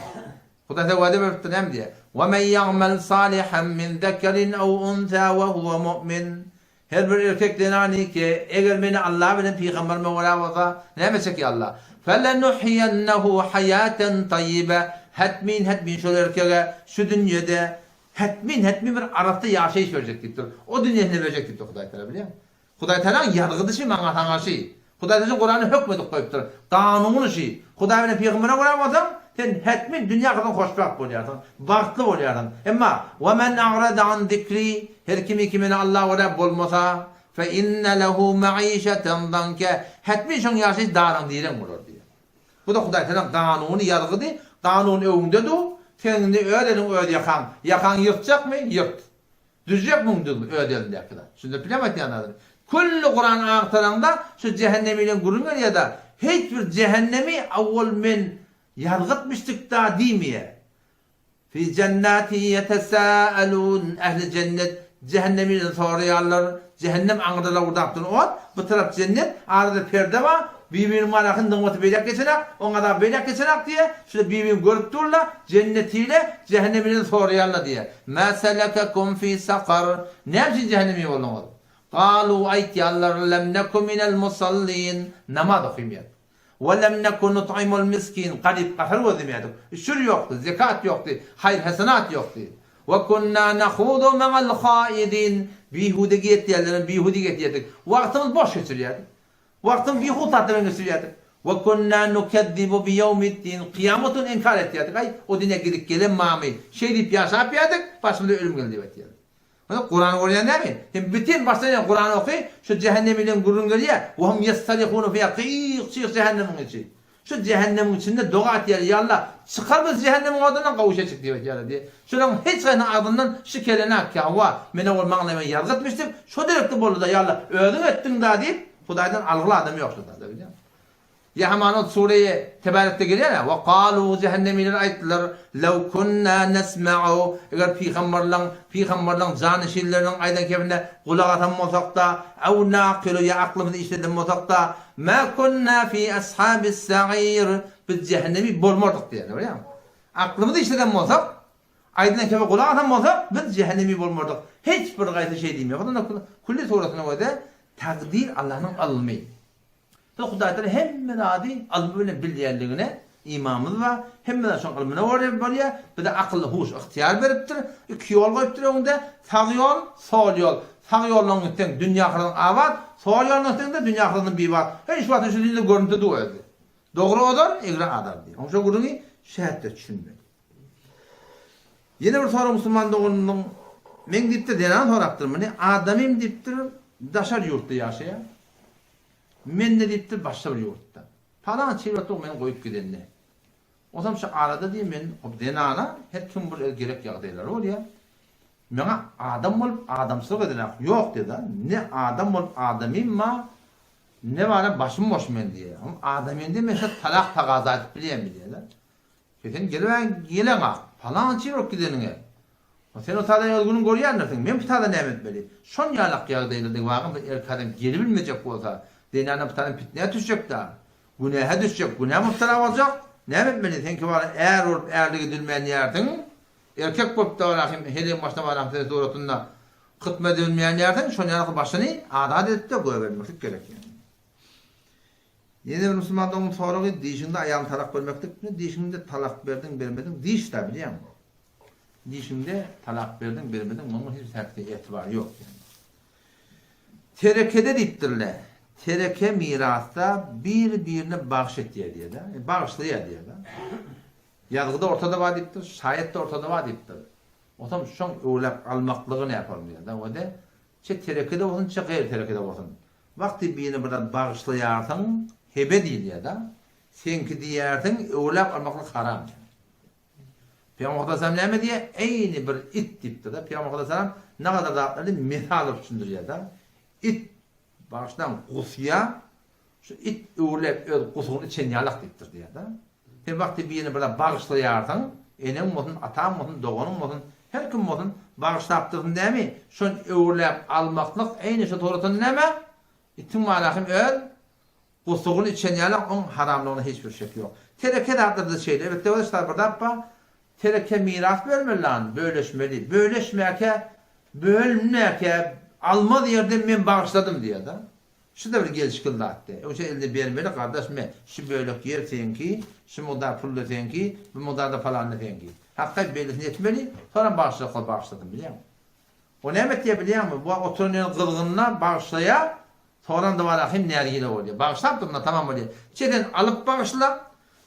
Hudaý taala wada beripdir näme diýýär? Wa men ýa'mel salihan min zekerin ew unsa we huwe mu'min. Her bir erkek zenany ki, eger meni Allah bilen pygamberime görä bolsa, näme çekýär Allah? Felenuhýennehu haýaten taýýibe. Hetmin, hetmin şol erkege şu dünýede hetmin, hetmin bir arassa ýaşaýyş berjek diýipdir. O dünýesinde berjek diýipdir Hudaý taala bilýäňmi? Hudaý Tagalaň ýazgydy şi maňa saňa şi. Hudaý Tagala Kurany hökm edip goýupdyr. Kanuny şi. Hudaý bilen pygambere görä bolsaň, sen hetmin dünýä gyzyň hoşbagt bolýarsyň, bagtly bolýarsyň. Emma, Ve men a'rada an zikri, her kimi ki meni Alla görä bolmasa, fe inne lehu maişeten zanke, hetmin şoň ýaşaýyş daryň direň bolar diýýär. Bu-da Hudaý Tagalaň kanuny, ýazgydy. Kanun öňüňde dur, sen indi öz eliň öz ýakaň. Ýakaňy ýyrtjakmy? Ýyrt. Düzjek muň düzgün öz elindäki zat. Şunda bilem aýtýan zadyny. Külli Kuran agtaraňda şu jähennemileň gürrüň gelýärda hiç bir jähennemi awwal men ýazgytmyşdykda diýmeýär. Fi jennati ýetesâelûn ähli jennet jähenneminden soraýarlar. Jähennem aňyrda lowurdap duran ot, bu tarap jennet, arada perde bar, Bir-biriniň araky nygmaty beýläk geçenak, oň azaby beýläk geçenak diýýär. Şular bir-birini görüp durlar, jenneti ile, jähennemi ile soraýarlar diýýär. Mä selekekum fi sakar, näme üçin jähennemi bolduňyz? Galu, aýtýarlar, lem neku minel musallin, namaz okymýardyk. We lem neku nut'imul miskin, garyp-gasar gözlemeýärdik. Üşür ýokdy, zekat ýokdy, haýyr-hasenat ýokdy. We kunna nahudu ma'al haidin, bihuda geýetýänlerem bihuda geýetýärdik. Wagtymyzy boş geçirýärdik. Wagtyň bihuda zatlar bilen geçirýärdik. Ve kunna nukezzibu bi ýewmiddin, kyýamat gününi inkar etýärdik. Aý, o dünýä gidip gelen barmy? Şeý diýip ýaşap ýärdik, başymyza ölüm geldi diýip aýtýardyk. Onda Kurany görýän dälmi? Sen bütin başdan aýak Kurany oky, şu jähennem bilen gürrüň gelýär, Ve hum ýessalihune fiha, gyýyk-çyýyk jähennemiň içi. Şu jähennemiň içinde doga etýär, Ýa Allah, çykar bizi jähennemiň odundan, gowuşa çyk diýip aýtýarlar diýýär. Şolaryň hiç haýsynyň agzyndan şu kelenak, ýa Hawa, men owal maňlaýyma ýazgy etmişdim, şo derekde boldy-da, ýa Allah, özüň etdiň-da diýip, Hudaýdan algyly adam ýok şu zada, bilýäňmi? Ýa hamana ol sureýi Tebarekde gelýär-ä, Wa galu, jähennemiler aýtdylar, Lew kunna nesma'u, eger pygamberleň, pygamberleň janyşinleriniň aýdan kebine gulak asan bolsak-da, ew naqilu, ýa aklymyzy işleden bolsak-da, Ma kunna fi ashabis sa'ir, biz jähennemi bolmardyk diýýärler, görýäňmi? Aklymyzy işleden bolsak, Aýdylan kepe gulak asan bolsak, biz jähennemi bolmardyk. Hiç bir gaýsy şeý diýmeýär. Onda Külli suresine görä takdyr Allanyň ylmy. Biz Hudaýdan hemme zady ylmy bilen bilýänligine imanymyz bar. Hemme zat şonuň ylmyna görä bolýar. Bize akyl, huş, ygtyýar beripdir. Iki ýol goýupdyr öňüňde. Sag ýol, sol ýol. Sag ýoldan gitseň dünýe ahyratyň abat, sol ýoldan gitseň-de dünýe ahyratyň bibat. Heý şu wagtda şu dünýede görnüp-de dur özi. Dogry ozar, egri azar diýýär. Oň şo gürrüňi şähetde düşünmeli. Ýene bir sorag musulman doganymyzyň, Meň diýipdir, zenan sorapdyr muny, adamym diýipdir, daşary ýurtda ýaşaýar. Men-de diýipdir, başga bir ýurtda. Palança ýyl bolupdyr meni goýup gidenine. Onsoň şu arada diýip men zenana her kim bir öz gerek ýagdaýlary bolýar. Maňa adam bolup adamçylyk eden ak ýok diýdi. Ne adam bolup adamym bar, ne bara başym boş men diýýär. Adamym diýip men şu talak tagaza edip bilýän diýýär. Sen gelibän geleňak, palança ýyl bolup gideniňe. Sen o taýdan öz günüňi görýändirsiň, men bu taýdan näme etmeli? Şon ýalak ýagdaýlarda wagym bir erkek adam gelibilmejek bolsa, zenana bu taýdan pitnä düşjek-dä. Günähe düşjek, günä mübtela boljak. Näme etmeli? Seňki bara är bolup ärlik edilmän ýersiň. Erkek bolup da bara hem heleýiň başyna baran sen suratynda hytma edibilmeýän ýersiň. Şon ýalak başyny azat edip-de goýbermeklik gerek ýaly. Ýene bir musulman dogan soragy dişiňde aýalyň talak bermeklikmi dişiňde talak berdiň bermediň diş da bilýäňmi dişiňde talak berdiň bermediň munuň hiç häkde etibar ýok ýani terekede diýipdirle tereke mirasda bir birine bagş etýär diýýär da bagyşlaýar diýýär da ýazgyda ortada bar diýipdir şaýat da ortada bar diýipdir Otam şoň öwläp almaklygy näpalmy diýýär da o de çe terekede bolsun çe gaýry terekede bolsun Wagty birini bir zat bagyşlaýarsyň, hebe diýilýär-de. Seňki diýýärsiň, öwläp almaklyk haram. Pygamber Aleyhisselam näme diýýär? Eýni bir it diýipdir-de. Pygamber Aleyhisselam nagadar zatlary mysal edip düşündirýär-de. It bagyşlaň gusýar, şu it öwläp öz gusugyny içen ýalak diýipdir diýýär-de. Sen wagty birini bir zat bagyşlaýarsyň, eneň bolsun, ataň bolsun, doganyň bolsun, her kim bolsun, bagyşlapdyrsyň dämi? Şony öwürläp almaklyk eýni şo suratynda näme? Itiň malahym öz gusugyny içen ýaly oň haramlygyna hiç bir şek ýok. Tereke zatlarda şeýle. Elbetde bir bir zat bar. Tereke miras bermeli lan, böleşmeli. Böleşmäkä, bölünmäkä almaz ýerde men bagyşladym diýýär-de. Şu-da bir gelşikli zatdy. Öňçe eline bermeli, gardaş me, şu bölek ýer seňki, şu mugdar pul-da seňki, bu mugdar-da falan-da seňki. Hakgaý bellisini etmeli, soňam bagyşlaklar bagyşlasyn, bilýäňmi? O näme etýär bilýäňmi? Bu oturan ýeri gyzgynyna bagyşlaýar, soňram-da bara hem nägile bolýar. Bagyşlap durna tamam bolýar. Çe sen alyp bagyşla,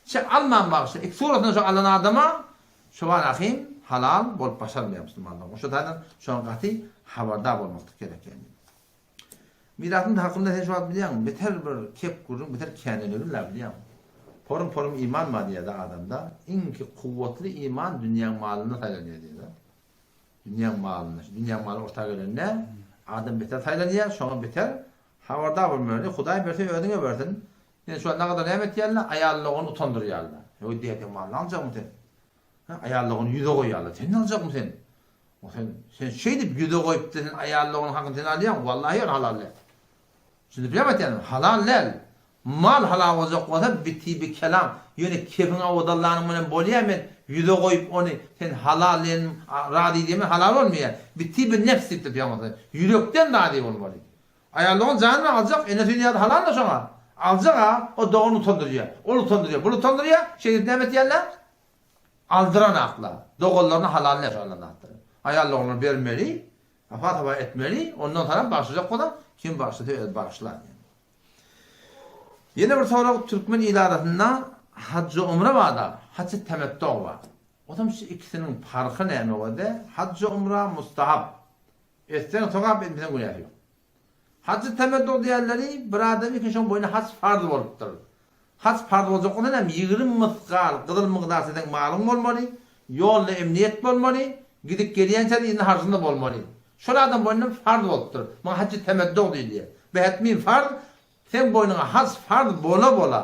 çe alman bagyşla. Iki suratynda şo alan adama şo bara hem halal bolup başarmaýar musulmanlaryň. Şo taýdan şoňa gaty habardar bolmaklyk gerek ýaly. Mirasyň hakynda sen şu wagt bilýäňmi, beter bir kep gürrüň, beter känelewil-ä bilýäňmi? Porum-porum iman bar diýýär-de adamda. Iňki kuwwatly iman dünýäň malynda saýlanýar diýýär-de. Dünýäň malynda. Şu dünýäň maly orta gelende adam beter saýlanýar, şoňa beter habardar bolmaly. Hudaý berse özüňe bersin. Sen şu wagt nagadar näme etýärler? Aýallygyny utandyrýarlar. Öý diýýär, malyny aljakmy sen? Hä, aýallygyny ýüze goýýarlar. Sen aljakmy sen? O sen, sen şeýdip ýüze goýup sen aýallygynyň hakyny sen alýaň, wallahi ol halal däl. Şuny bilýäňmi aýtýanym? Halal däl. Mal halal boljak bolsa bitibi kelam, ýöne kefiň awadallanyň bilen bolýar men ýüze goýup ony sen halal diýen razy diýmen halal bolmaýar. Bitibi nefs diýipdir pygamber Ýürekden razy bolmaly. Aýallygyny jany bilen aljak, ene süýdüni ýa-da halal-da şoňa. Aljak-a, o dogan utandyrýar. Ol utandyrýar, bul utandyrýar, şeýdip näme etýärler? Aldyranaklar. Doganlaryna halal däl şo alan zatlary. Aýal doganlaryna bermeli, apa-sapa etmeli, ondan soňam bagyşlajak bolsa, kim bagyşlasa özi bagyşlar diýen. Ýene bir sorag türkmen il arasynda hajj-u umra bar-da, hajj-y temettu bar. Otam şu ikisiniň parhy näme boldy? Hajj-u umra mustahap. Etseň sogap, etmeseň günäsi ýok. Hajy temettu diýenleri bir adam eken şoň boýuna haj farz bolupdyr. Haj farz boljak bolsa näme 20 mysgal gyzyl mygdar siziň malyň bolmaly, ýolda emniýet bolmaly, gidip gelýänçä yzyna harjyň-da bolmaly. Şol adam boýnuna farz bolupdyr. Muňa hajy temettu diýilýär. Bu hetmi farz, seň boýnuňa haj farz bola-bola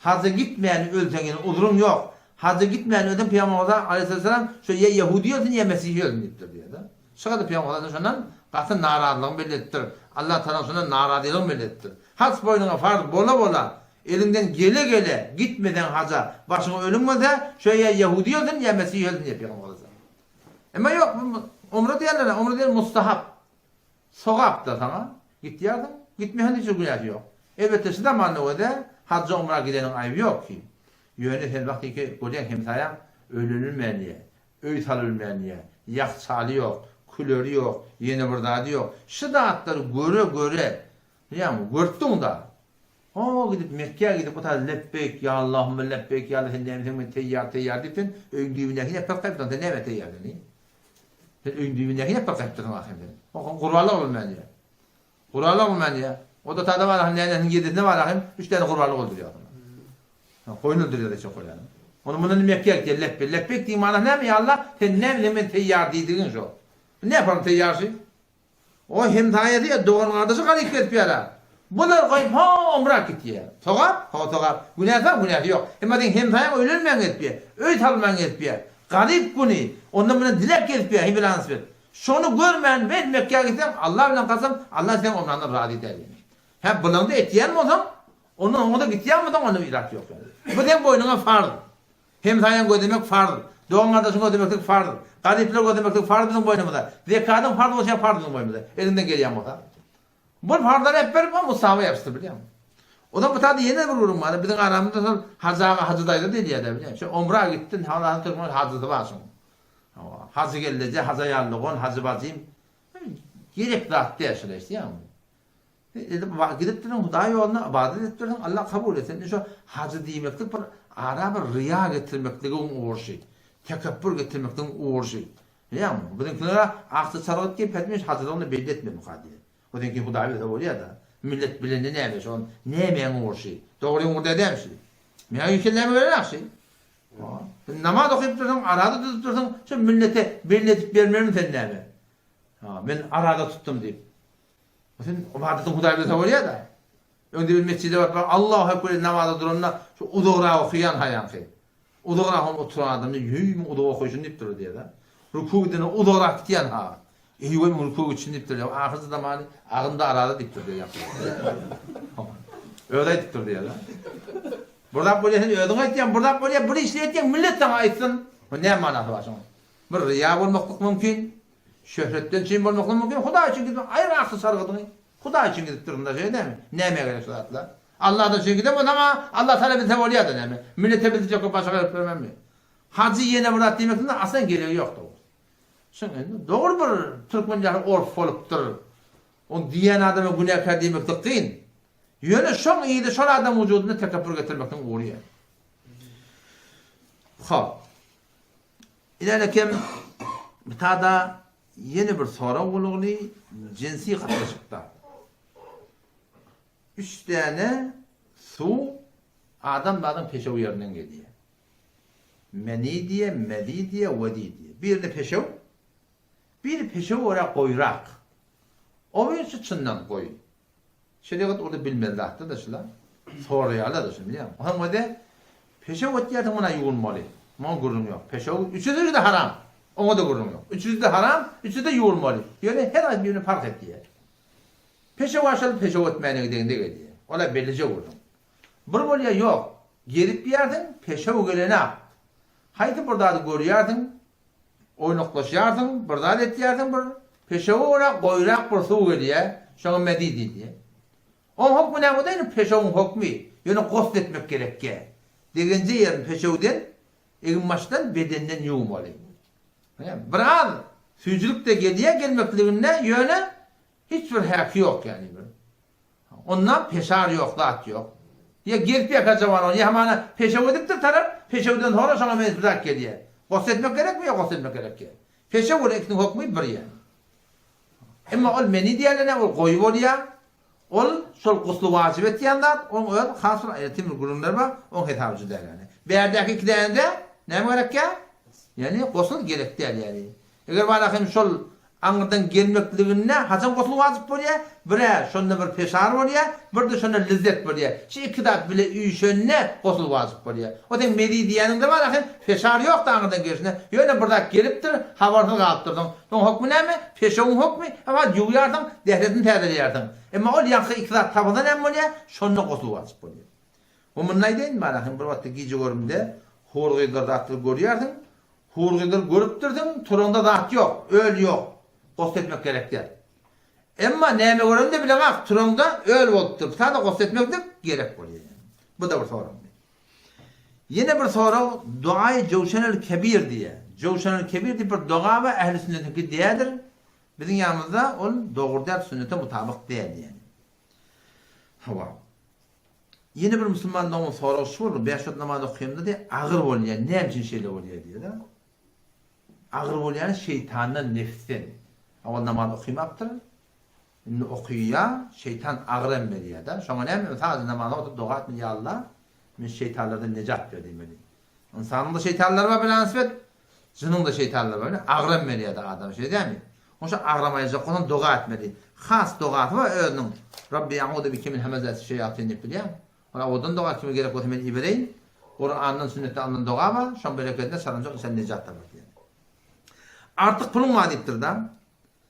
haja gitmän ölseň ýene uzruň ýok. Haja gitmän ölseň Pygamberimiz aleýhissalam şo ýa ýehudi ölsün ýa mesihi ölsün diýipdir diýýär-de. Şyhada Pygamber Aleyhisselam şondan gaty narazylygyny belli edipdir. Allah Tagala şondan narazylygyny belli edipdir. Haç boýnuňa farz bola-bola, eliňden gele-gele gitmeseň haja, başyňa ölüm gelse, şo ýa ýehudi ölsün, ýa mesihi ölsün diýýär Pygamber Aleyhisselam. Emma ýok, umra diýenler, umra diýen mustahap. Sogap-da saňa, gitýärsiň, gitmeseň hiç bir günäsi ýok. Elbetde şu zamanda göze hajja umra gideniň aýby ýok ki. Ýöne sen wagtyky görýäň hemsaýaň öýlenilmän diýä, öý salylmän diýä, ýahçaly ýok, küleri ýok, ýene bir zady ýok. Şu zatlary göre-göre, bilýäňmi, görüpdiň-da. Ho gidip Mekgä gidip o taýda lepbeýk ýa Allahümme lepbeýk ýa Allah sen nämeseň men teýýar teýýar diýip sen öýüň düýbündäki ýaprak gaýypdyň sen näme teýýar sen i? Sen öýüň düýbündäki ýaprak gaýypdyrsyň ahyryn sen. O gurbanlyk bolman diýýär. Gurbanlyk bolman diýýär. O da tada bar ahyryn nänesiniň ýedisine bar ahyryn üç däne gurbanlyk öldürýär. Goýun öldürýär eşek bolýar. Onu mundan Mekgä gitýär lepbeýk. Lepbeýk diýen manasy näme ýa Allah sen nämeseň men teýýar diýdigiň şo. Ne ýaparyn teýýar şi? O hemsaýasy ýa dogan-gardaşy garyp gezip ýörer. Bular goýup ho-omrak gitýär. Sogap? Ho, sogap. Günäsi bar? Günäsi ýok. Emma seň hemsaýaň öýlenmän gezip ýör. Öý salman gezip ýör. Garyp güni, ondan mundan diläp gezip ýör, himilansbet. Şony görmän men Mekgä gitsem, Allah bilen kasam, Allah seň omraňdan razy däl ýene. Hä, bulaňda etýän bolsaň, ondan oňa-da gitýän bolsaň, onda ilat ýok ýene. Bu seň boýnuňa farz. Hemsaýaňy gözlemek farz. Dogan-gardaşyňy gözlemeklik farz. Garyplary gözlemeklik farz biziň boýnumyza. Zekadyň farz bolşy ýaly farz biziň boýnumyza. Eliňden gelýän bolsa. Bu farzlary hep berip, o mustahaba ýapyşdyr bilýäňmi? Ondan bu taýda ýene bir gürrüň bar. Biziň aramyzda şol Hajy aga, Hajy daýza diýilýär-dä bilýäňmi? Şo omra gitsin, halasy türkmen hajysy bar şoň. Hawa, Hajy gelneje, Hajy aýallygon, Hajy bajym. Gerek zat däl şular, eşidýäňmi? Edip gidip durun Hudaý ýolunda ybadat edip dursuň Allah kabul etsin. Indi şo hajy diýmeklik bir ara bir ryýa getirmekligiň ugruşy. Tekepbür getirmekligiň ugruşy. Bilýäňmi? Biziňkilere agty çalgyt diýip hetmiş hajylygyny belli etmemika diýýär. O seňki Hudaý bilse bolýa-da. Millet bilende näme şo nämäň ugruşy? Dogry ugur dädäm şi. Meň kelläme gelenok şi. Sen namaz okyp dursuň, arada tutup dursuň, şo millete belli edip bermelimi sen näme? Men arada tutdum diýip. Sen ybadatyň Hudaý bilse bolýar-da. Öňde bir mesjide baryp, Allahu Ekber diýip namaza duranda şu uzagrak okaýan haýaňky. Uzagrak hem oturan adamda ýüý uzak okaýşyny diýip durur diýýär-de. Ruku gidende uzagrak gidýän ha. Eý goý ruku gitsin diýip durýar. Ahyr zamany agynda arada diýip dur diýýär. Özi aýdyp dur diýýär-de. Bir zat bolýar sen özüň aýtýaň, bir zat bolýar bir işini etýäň millet saňa aýtsyn. Bu näme manasy bar şoň? Bir ryýa bolmaklyk mümkin. Şöhretden çyn bolmaklygy mümkin. Hudaý üçin gidip aýyr aksy sargydyňy. Hudaý üçin gidip durun da şeýle dälmi? Nämä gerek şu zatlar? Allahdan üçin giden bolsaň a Allah tagala bilse bolýada näme? Millete bildirjek bolup başga gerek bermemi? Hajy ýene bir zat diýmekligiň aslan geregi ýok dogry. Şuň indi dogry bir türkmen ýaly orf bolupdyr. Ony diýen adama günäkär diýmeklik kyn. Ýöne şoň yzy şol adam wujudynda tekepbür getirmekligiň ugry ýa. Hop. Ilerlekem bitada ýene bir sorag bolugly jinsi gatnaşykda. Üç däne suw adamzadyň peşew ýerinden gelýär. Meni diýe, mezi diýe, wedi diýe. Birine peşew, biri peşew görä goýrak. O birisi çyndan goýy. Şerigat orda bilmeli zatda-da şular. Soraýarlar-da şuny bilýäňmi? Onuň özi peşew etýärsiň muny ýuwulmaly. Muňa gürrüň ýok. Peşew üçüsi-de haram. Oňa-da gürrüň ýok. Üçüsi-de haram, üçüsi-de ýuwulmaly. Ýöne her haýsy birine parh etýär. Peşew aşaly peşew etmäne gidende gelýär. Ol-a bellije gürrüň. Bir bolýar ýok. Gezip ýärsiň, peşew gelenok. Haýsy bir zady görýärsiň, Oýnaklaşýarsyň, bir zat etýärsiň bir peşewe görä goýrak bir suw gelýär, şoňa mezi diýilýär. Oň hokmy näme bolsa indi peşewiň hokmy, ýöne gosl etmek gerekýär. Degenje ýerini peşewden, eginbaşdan, bedenden ýuwmaly. Biraz süýjülik-de gelýär gelmekliginde, ýöne hiç bir häki ýok ýagny bir. Onda peşar ýok, zat ýok. Ýa gezip ýaka jawan ol, ýa hamana peşew edipdir tarap, peşewden soňra şoňa meňzeş bir zat gelýär. Gosl etmek gerekmi ýa gosl etmek gerek ýa. Peşew bilen ikisiniň hokmy bir ýa. Emma ol meni diýerler näme ol goýy bolýar. Ol şol gusly wajyp etýän zat, oň öz has bir aýratyn bir gürrüňleri bar, oň hesaby juda ýagny. Bärdäki iki dänede näme gerek ýa? Ýagny gosl gerek däl ýagny. Eger bala hem şol aňyrdan gelmekliginde haçan gusl wajyp bolýar? Bir-ä şonda bir peşar bolýar, bir-de şonda lezzet bolýar. Şu iki zat bile üýşende gusl wajyp bolýar. O seň mezi diýýäniňde bala hem peşar ýok-da aňyrdan gelşine. Ýöne bir zat gelipdir, habarsyz galypdyrsyň. Soň hokmy näme? Peşewiň hokmy? Emma ýuwýarsyň, dehretini täzeleýärsiň. Emma ol ýaňky iki zat tapylsa näme bolýar? Şonda gusl wajyp bolýar. We muny aýdaýyn bala hem bir wagtda gije görümde hor gyzlar zatlar görýärsiň. Hur-gyzlary görüpdirsiň, turaňda zat ýok, öl ýok. Gosl etmek gerek däl. Emma näme görende bileňak, turaňda öl bolupdyr. Sada gosl etmeklik gerek bolýar. Bu-da bir sorag. Ýene bir sorag, Duaýy Jewşenel Kebir diýýär. Jewşenel Kebir diýip bir doga bar, ähli sünnetiňki däldir. Biziň ýanymyzda ol dogry däl, sünnete mutabyk däl diýýär. Hawa. Ýene bir musulman dogan soragy şu boldy, Bäş wagt namaz okaýamda diýýär, agyr bolýar, näme üçin şeýle bolýar diýýär-de. Agyr bolýany şeýtandan, nefsden. Owal namaz okymapdyr, indi okaýar, şeýtan agyr hem berýär-de. Şoňa näme, sadece namaza oturyp doga etmeli, Ýa Allah, meni şeýtanlardan nejat ber diýmeli. Ynsanyň-da şeýtanlary bar bilanisbet, jynyň-da şeýtanlary bar. Agram berýär-de adam, şeýle dälmi? Oňa agram aýyrjak bolsaň doga etmeli. Has dogasy bar özüniň. Rabbi a'udu bike min hemezati şeýatin diýip bilýäň. Ol owadan doga kime gerek bolsa men ibereýin. Kurandan, sünnetden alnan doga bar. Şoň berekedine çalynjak insan nejat tapar diýýär. Artyk puluň bar diýipdir-de.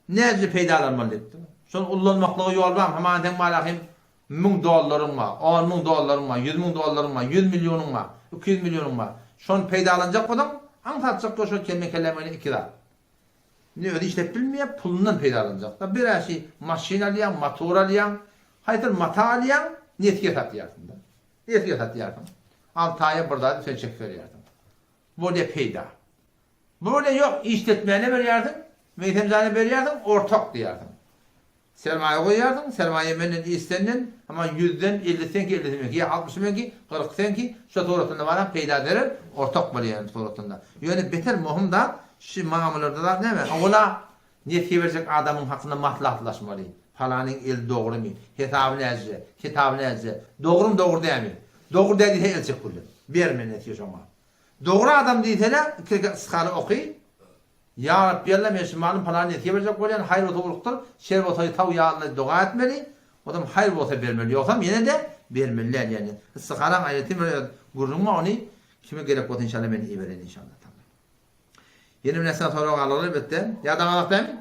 Nädip peýdalanmaly diýipdir. Şony ullanmaklyga ýol barmy? Hamana seň malahym 1000 dollaryň bar, 10 mün dollaryň bar, 100 mün dollaryň bar, 100 millionyň bar, 200 millionyň bar. Şony peýdalanjak bolsaň, aňsatjak şol kelme kelläme iki zat. Indi özi işläp bilmeýär, pulundan peýdalanjak-da. Bir äşi maşyn alýaň, motor alýaň, haýsyr mata alýaň, nesýe satýarsyň-da. Nesýe satýarsyň. Alty aýa bir zady sen çekip berýärsiň. Bolýa peýda. Bolýa ýok, işletmäne berýärsiň, Meýsem jana berýärsiň, ortak diýýärsiň. Sermaýa goýýarsyň, sermaýa menden iş senden, amma ýüzden ellisi seňki, ellisi meňki, ýa altmyşy meňki, kyrky seňki, şo suratynda baram peýda zerer, ortak bolýar suratynda. Ýöne beter möhüm zat, şu mamylarda zat näme? Owala nesýe berjek adamyň hakynda maslahatlaşmaly. Palanyň eli dogrymy, hesaby näce, kitaby näce, dogrymy dogry dälmi? Dogry däl diýse el çek gülden. Berme nesýe şoňa. Dogry adam diýsene, iki rekat istihara oky, Ýa Rabbi Alla men şu malym palan nesýe berjek bolýan, haýyr bolsa urukdyr, şer bolsa taw ýa Alla doga etmeli, odam haýyr bolsa bermeli, ýogsam ýene-de bermeli däl ýani. Istiharaň aýratyn bir öz gürrüňi bar ony kime gerek bolsa inşallah men ibereýin inşallah taala. Ýene bir närsä sorag galar elbetde. Ýadaňyzak dämi?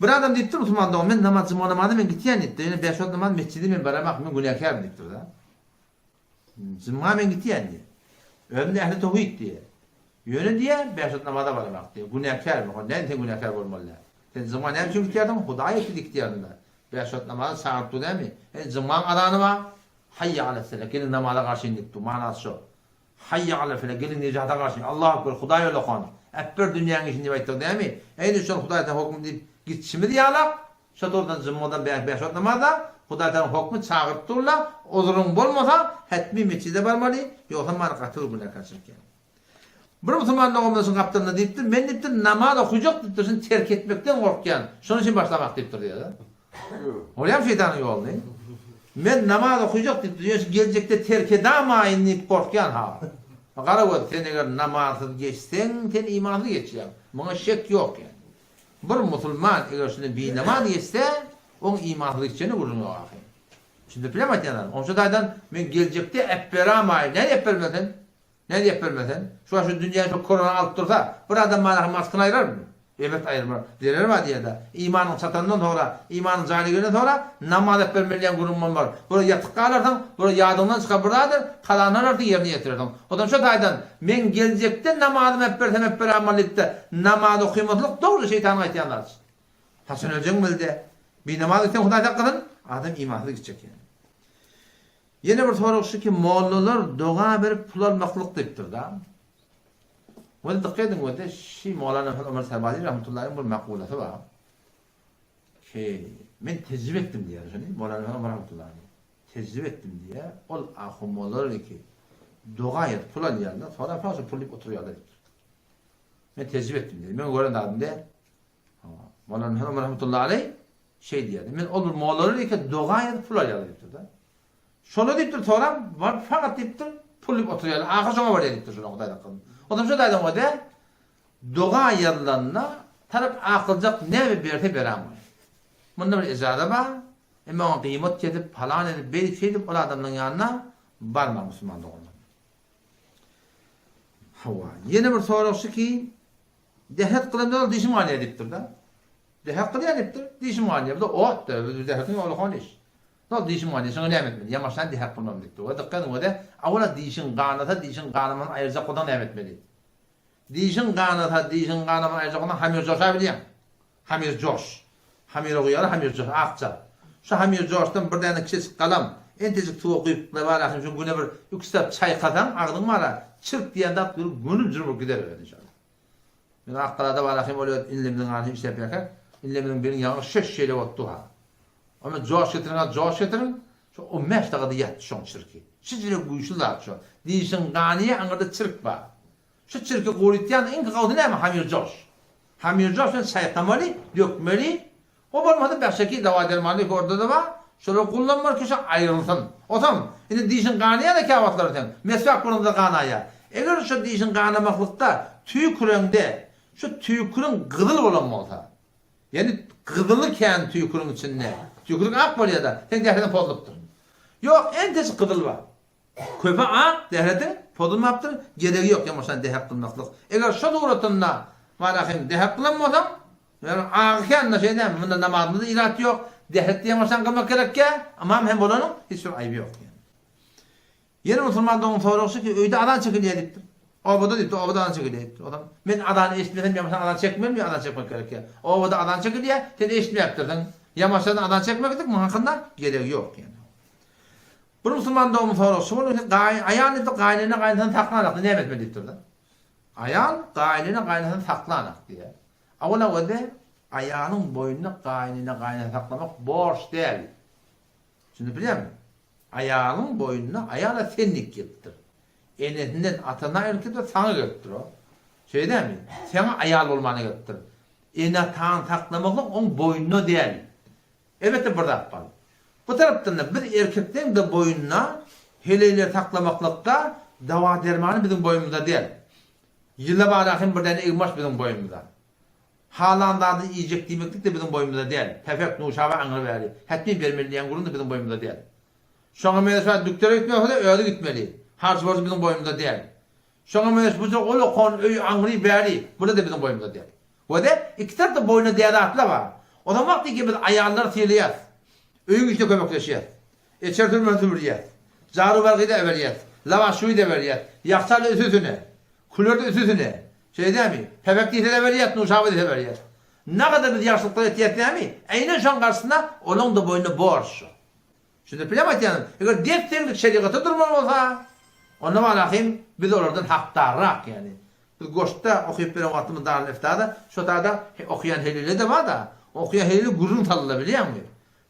Bir adam diýipdir musulman dogan men namaz juma namazyna men gitýän diýipdir. Ýöne bäş wagt namaz mesjide men baramak men günäkär diýipdir-de. Juma men gitýän diýýär. Özüm-de ähli towhid diýýär. Ýöne diýýär, bäş wagt namaza baramak diýýär. Günäkärmi? Hon näme sen günäkär bolmaly däl. Sen juma näme üçin gitýärdiň? Hudaý aýtdy diýip gitýärdiň-dä. Bäş wagt namaza çagyryp dur dämi? E, jumaň azany bar. Haýýa alessala, geliň namaza garşy diýip dur. Manasy şo. Haýýa alefele, geliň nejata garşy. Allahu ekber, Hudaý ýola Äpber dünýäň işini diýip aýtdyk dämi? Eýni şol Hudaý taala hokmy diýip gitişimiz ýalak, Şo tordan jummadan bäş bäş wagt namaza Hudaýtagalaň hokmy çagyryp durla, ozuryň bolmasa hetmi metjide barmaly, ýogsam many gaty bir günäkärçilik ýaly. Bir musulman doganymyz şuň gapdalynda diýipdir, men diýipdir namaz okujak diýipdir, şuny terk etmekden gorkýan, şonuň üçin başlamak diýipdir diýýär. Bolýarmy şeýtanyň ýoluny? Men namaz okujak diýipdir, ýöne şu geljekde terk edamaýyn diýip gorkýan ha. Gara göz, sen eger namazsyz geçseň, sen imansyz geçýäň. Muňa şek ýok ýaly. Bir musulman eger şunda binamaz geçse, oň imansyz geçjegine gürrüň ýok ahyry. Düşündirip bilemok aýtýan zadym. Oňça taýdan men geljekde äpberamaýyn. Nädip äpbermez sen? Nädip äpbermez sen? Şu wagt şu dünýäni şu korona alyp dursa, bir adam manahy maskyny aýrarmy? Erbet aýyrmar. Zereri bar diýýär-de. Imanyň çatandan soňra, imanyň jaýyna girenden soňra namaz äpbermeli diýen gürrüň bolmar. Bura ýatyk galarsyň, bura ýadyňdan çykar bir zadyr, kazany alarsyň, ýerine ýetirersiň. Odam şo taýdan, Men geljekde namazymy äpbersem äpberämmaly diýip-de, namaz okymazlyk dogry şeýtanyň aýtýan zady. Haçan öljegiň bilde. Binamaz gitseň Hudaý saklasyn, adam imansyz gitjek ýaly. Ýene bir sorag şu ki, mollalar doga berip pul almaklyk diýipdir-da. Weli dykgat ediň weli, şi Molana Ömer Serbazi rahmetullahi bir makulasy bar. Ki, men tejribe etdim diýýär şuny, Molana Ömer rahmetullahi. Tejribe etdim diýýär. Ol ahunmollalar ki, doga edip pul alýarlar, soňra şo pul diýip oturýarlar diýipdir. Men tejribe etdim diýýär. Men gören zadym däl. Molana Ömer rahmetullahi aleyh şeý diýýär. Men ol bir mollalar ki, doga edip pul alýarlar diýipdir-de. Şonda diýipdir, soram, baryp fakat diýipdir, pul diýip oturýarlar. Ahyr şoňa barýar diýipdir şolar Hudaý saklasyn. Onsoň şo taýdan o däl, doga ýazylanda tarap akyljak näme berse berämay. Munda bir ejaza bar, emma oňa gyýmat kesip, palan edip, beýdip, şeýdip ol adamlaryň ýanyna barma musulman doganlar. Hawa, ýene bir sorag şu ki, dähet kylanda ol dişim galýar diýipdir-de. Dähet kylýar diýipdir, dişim galýar. Bu da ot-da, dähetiň ýoly hon iş. Şol dişim ganýar, şoňa näme etmeli? Ýamaşdan dähek bolmam diýipdir. We dykgat ediň, wede, awala dişiň ganasa, dişiň ganamany aýyrjak bolsaň näme etmeli? Dişiň ganasa, dişiň ganaman aýyrjak bolsaň hamir joşa bilýäň. Hamir joş. Hamire guýarlar hamir joş, akja. Şu hamir joşdan bir däne kiçijik galam, entejik suwa guýup lebarahym şu güne bir üç sap çaýkasaň agzyň bara çirk diýen zat bir günüm jür bolup gider özi inşallah. Men Akgalada barahym ol öz inlemizin ganyny işläp ýaka, inlemizin biriniň ýaňagy şeş şeýle bolup dur ha. Onda joş getiriň ha joş getiriň, şo on bäş dagada ýatdy şoň çirki. Şijire güýçli zat şo. Dişiň gany aňyrda çirk bar. Şu çirki gurytýan iň gowsy näme hamir joş. Hamir joş bilen çaýkamaly, dökmeli. O bolmasa beşeki dawa-dermanly hordada bar, şolary gullanmaly ki şo aýrylsyn. Otam, indi dişiň ganaýar-a käwagtlar seň, meswak burnuňda ganaýar. Eger şo dişiň ganamaklykda tüýküreňde şu tüýküriň gyzyl bolan bolsa, ýagny gyzyly kän tüýküriň içinde, tüýkürik ak bolýar-da, seň dähriň pozulypdyr. Ýok, entejik gyzyl bar. Köpe ak dährediň pozulmapdyr, geregi ýok ýamaşan dähek kylmaklyk. Eger şo suratynda Malahym dähek kylan bolsaň, ýagny agy kän-de şeý dämi, munda namazymyzda ilat ýok, dähek ýamaşan kylmak gerekkä, ymam hem bolanyň hiç bir aýby ýok diýen. Ýene musulman dogan soragy şu ki, öýde azan çekilýär diýipdir. Obada diýipdir, obada azan çekilýär diýipdir. Ozam, men azany eşitmesem ýamaşan azan çekmelimi, azan çekmek gerekkä. Obada azan çekilýär, sen eşitmäpdirsiň. Ýamaşan azan çekmeklik muň hakynda geregi ýok diýen. Bir musulman dogumly sorag şu boldy, gaý, aýal diýipdir, gaýynene gaýynasyny saklanak, näme etmeli diýipdir-de. Aýal gaýynene gaýynasyny saklanak diýýär. Awala özi aýalyň boýnuna gaýynene gaýynasyny saklamak borç däl. Şuny bilýäňmi? Aýalyň boýnuna aýala senlik gelipdir. Enesinden, atasyndan aýrylyp saňa gelipdir o. Şeýle dälmi? Saňa aýal bolmana gelipdir. Ene-atany saklamaklyk oň boýnuna däl. Elbetde bir zat bar. Bu tarapdan-da biz erkekleň-de boýnuna heleýleri saklamaklykda dawa-dermany biziň boýnumyzda däl. Ýyla bara hem bir däne egmaş biziň boýnumyzda. Halan zady iýjek diýmeklik-de biziň boýnumyzda däl. Päpek, nuşaba aňry bäri. Hetmi bermeli diýen gürrüň-de biziň boýnumyzda däl. Şoňa meňzeş zat dükdere gitmek bolsa özi gitmeli. Harç-borjy biziň boýnumyzda däl. Şoňa meňzeş bu ol okan öý aňry bäri bular-da biziň boýnumyzda däl. Wede, iki tarapda boýna däli atlar bar. Ozan wagty ki biz aýallary sylaýas. Öýüň işine kömekleşýäs. Eçer sürmesini süpürýäs. Jaru-bargy-da äberýäs. Lawaş-şuý-da berýäs. Ýakçaly üsüsine. Küler-de üsüsine. Şeýle dälmi? Päpek diýse-de berýäs, nuşaba diýse berýäs. Nagada biz ýagşylyklar etýäs dälmi? Eýnen şoň garşysyna olaň-da boýnuna borç şo. Şunda bilem aýtýanym, eger des-deňlik şerigata durmaly bolsa, onda walahym biz olardan hakdarrak, ýagny biz goşda okyp beren wagtymyz Darül Iftada şo tada okaýan helile-de bar-da, okaýan helile gürrüň saldylar bilýäňmi?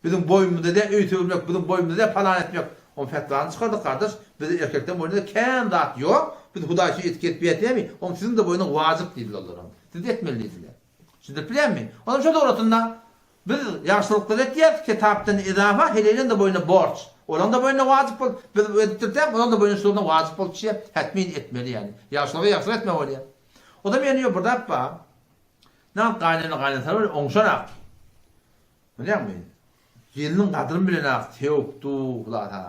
Biziň boýnumyzda däl öý söwürmek, biziň boýnumyzda däl palan etmek. Oň fetwany çykardyk gardaş, biz erkekden boýnunda kän zat ýok, biz Hudaý üçin etki etmeýäs diýämi, oň siziň-de boýnuňyz wajyp diýdiler olaram. Siz etmeli diýdiler. Düşündirip bilýäňmi? Onuň şo dograsynda Biz ýagşylyklar etýäris, kitapdan izafa heleýleň-de boýnuna borç. Olaň-da boýnuna wajyp bolup, biz edipdirsäk, olaň-da boýnuna şulardan wajyp bolup düşýär, hetmin etmeli ýaly. Ýagşylyga ýagşylyk etmek bolýar. Ozam ýöne ýok bir zat bar. Nagt gaýynene gaýynatalar bilen oňşanak. Bilýäňmi? Gelniň gadryny bilenak, sewip dur, hulasä.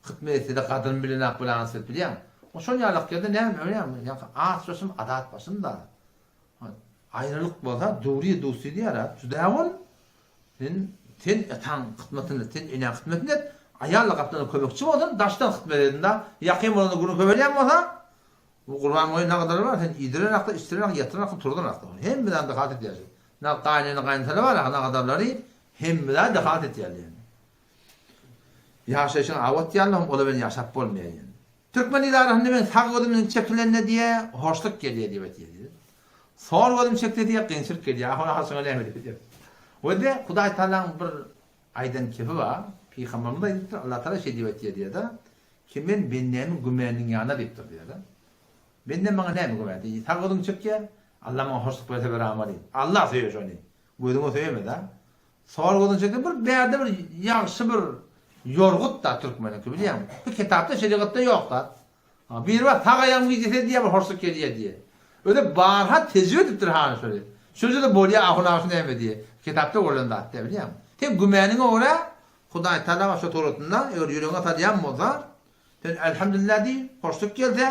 Hytmet etse-de gadryny bilenak bilen aňsat bilýäň. O şol ýalak ýerde näme bilýäňmi? Ýaňky aç başym, azat başym-da. Aýralyk bolsa dury dusy diýýär-ä. Juda bol. Sen sen ataň hytmatyny et, sen eneň hytmatyny et. Aýal-da gapdaldan kömekçi bolsun, daşdan hytmat edin-de. Ýakyn bolanda gürrüň köpelýän bolsa, bu Gurbanguly nagadary bar, sen iýdiren hakda, içdiren hakda, ýatyran hakda, turzan hakda. Hemme zady dehalat edýär. Na gaýynene, gaýynatana bar, nagadarlary hemme zady dehalat edýär diýen. Ýaşaýşyň awat diýýärler, olar bilen ýaşap bolmaýar diýen. Türkmen idarasynda men sag gözüm bilen çekilende diýýär, hoşluk gelýär diýip aýtýar diýýär. Sol gözüm çekse diýýär, kynçylyk gelýär. Ahun ahaşyňa näme diýip. We-de Hudaý Tagalaň bir aýdan kepi bar. Pygamberimiz aýdypdyr, Allah Tagala şeý diýip aýtýar diýýär-de, Ki men bendämiň gümäniniň ýanyna diýipdir diýýär-de. Bendem maňa näme gümän diýýär. Sag gözüň çekýär, Allah maňa hoşluk berse beramaly. Allah söýer şony. Gözüňe söýemez-ä. Sor gözüň çekse bir bärde bir ýagşy bir ýorgut da türkmeniňki bilýäňmi? Bu kitapda şerigatda ýok zat. Ha, biri bar sag aýagym gijese diýýär bir hoşluk gelýär diýýär. Özi barha tejribe edipdir hany şöyle. Şöyle de bolýar ahun agşy näme diýýär. Kitapda görlen zat däl bilýäňmi? Sen gümäniňe görä Hudaý Tagala şo suratynda eger ýüregiňe salýan bolsa, sen elhamdülillah diý, hoşluk gelse,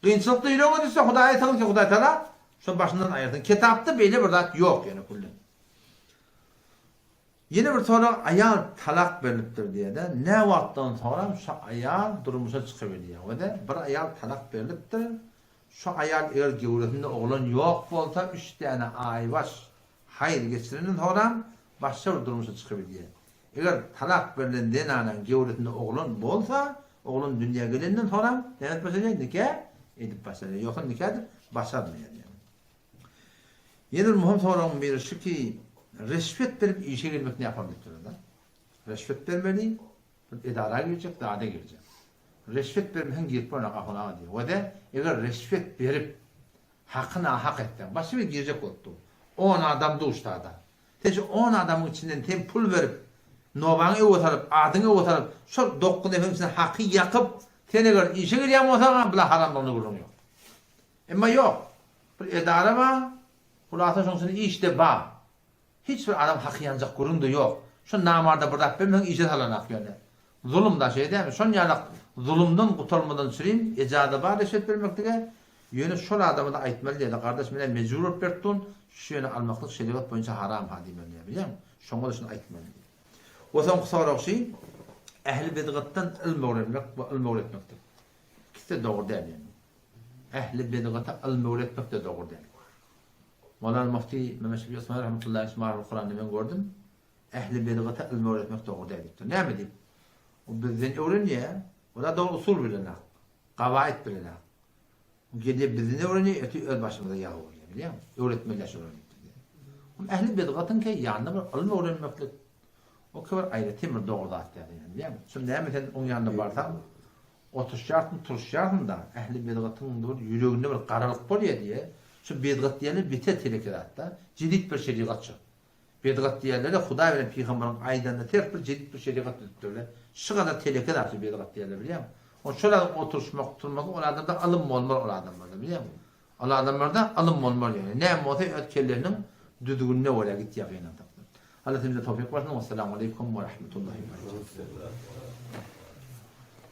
kynçylykda ýüregiňe düşse Hudaýa sygyn ki Hudaý Tagala şo başyndan aýyrsyn. Kitapda beýle bir zat ýok ýöne küllen. Ýene bir sorag aýal talak berlipdir diýede nä wagtdan soňram şo aýal durmuşa çykybilýär wede bir aýal talak berlipdir. Şu aýal eger göwresinde oglan ýok bolsa üç däne aýbaş haýz geçirenden soňram başga bir durmuşa çykybilýär. Eger talak berlen zenanyň göwresinde oglan bolsa, oglan dünýä gelenden soňram näme edip başarýar? Nika edip başarýar. Ýogsa nika edip başarmaýar ýagny. Ýene bir möhüm soragyň biri şu ki, reşwet berip işe girmek nähili diýipdirler-de. Reşwet bermeli, bir edara girjek, zada girjek. Reşwet bermeseň girip bolmaz Ahun aga diýýär. We-de eger reşwet berip, haky nahak etseň, başga biri girjek bolup dur. On adam duşsa-da, sen şu on adamyň içinden sen pul berip, nobaňy öwe salyp, adyňy öwe salyp, şol dokuz neferiň içinden haky ýakyp, sen eger işe girýän bolsaň-a, bula haramlygyna gürrüň ýok. Emma ýok. Bir edara bar, hulasa şoň içinde iş-de bar. Hiç bir adam haky ýanjak gürrüň-de ýok. Şu namarda bir zat bermeseň işe salanak ýöne. Zulum da şeý dälmi? Şon ýalak zulumdan gutulmadan çürim ejaza bar reşwet bermeklige, ýöne şol adama-da aýtmaly diýýär-de, gardaş men-ä mejbur bolup berip durun, şu ýöne almaklyk şerigat boýunça haram ha diýmeli diýýär, bilýäňmi? Şoňa-da şuny aýtmaly diýýär. We soňky sorag şy, ähli bidgatdan ylym öwrenmek we ylym öwretmekdir. Ikisi-de dogry däl ýöne. Ähli bidgata ylym öwretmek-de dogry däl. Molana Mufti Mehmet Şefi Osmani rahmetullahi aleyh Marul Kuranda men gördüm. Ähli bidgata ylmy öwretmek dogry däl diýipdir. Näme diýip? O bizden öwrenýär. O da dogry usul bilenok. Gawaid bilenok. O gelýär bizden öwrenýär, öti öz başymyza ýag bolýar, bilýäňmi? Öwretmeli şolar diýipdir. Ol ähli bidgatyň ki ýanyna bir ylmy öwrenmeklik o ki bir aýratyn bir dogry zat däl, bilýäňmi? Şol näme sen oň ýanyna barsaň, Oturşýarsyň, turuşýarsyň-da, ähli bidgatyň bir ýüreginde bir garalyk bolýar diýýär. Şu bidgat diýenler beter teleke zat-da. Jedit bir şerigat şu. Bidgat diýenlere Hudaý bilen pygamberiň aýdanyna ters bir jedit bir şerigat düzüpdirler. Şu gadar teleke zat şu bidgat diýenler bilýäňmi? Ol şol adam oturşmak, turmak ol adamda ylym bolmaz ol adamlarda bilýäňmi? Ol adamlarda ylym bolmaz ýöne. Näme bolsa öz kelleriniň düzgünine görä gitýär gynansak-da. Allah hemmämize towfyk bersin. Wessalamu aleýkum we rahmetullahi we berekatuh.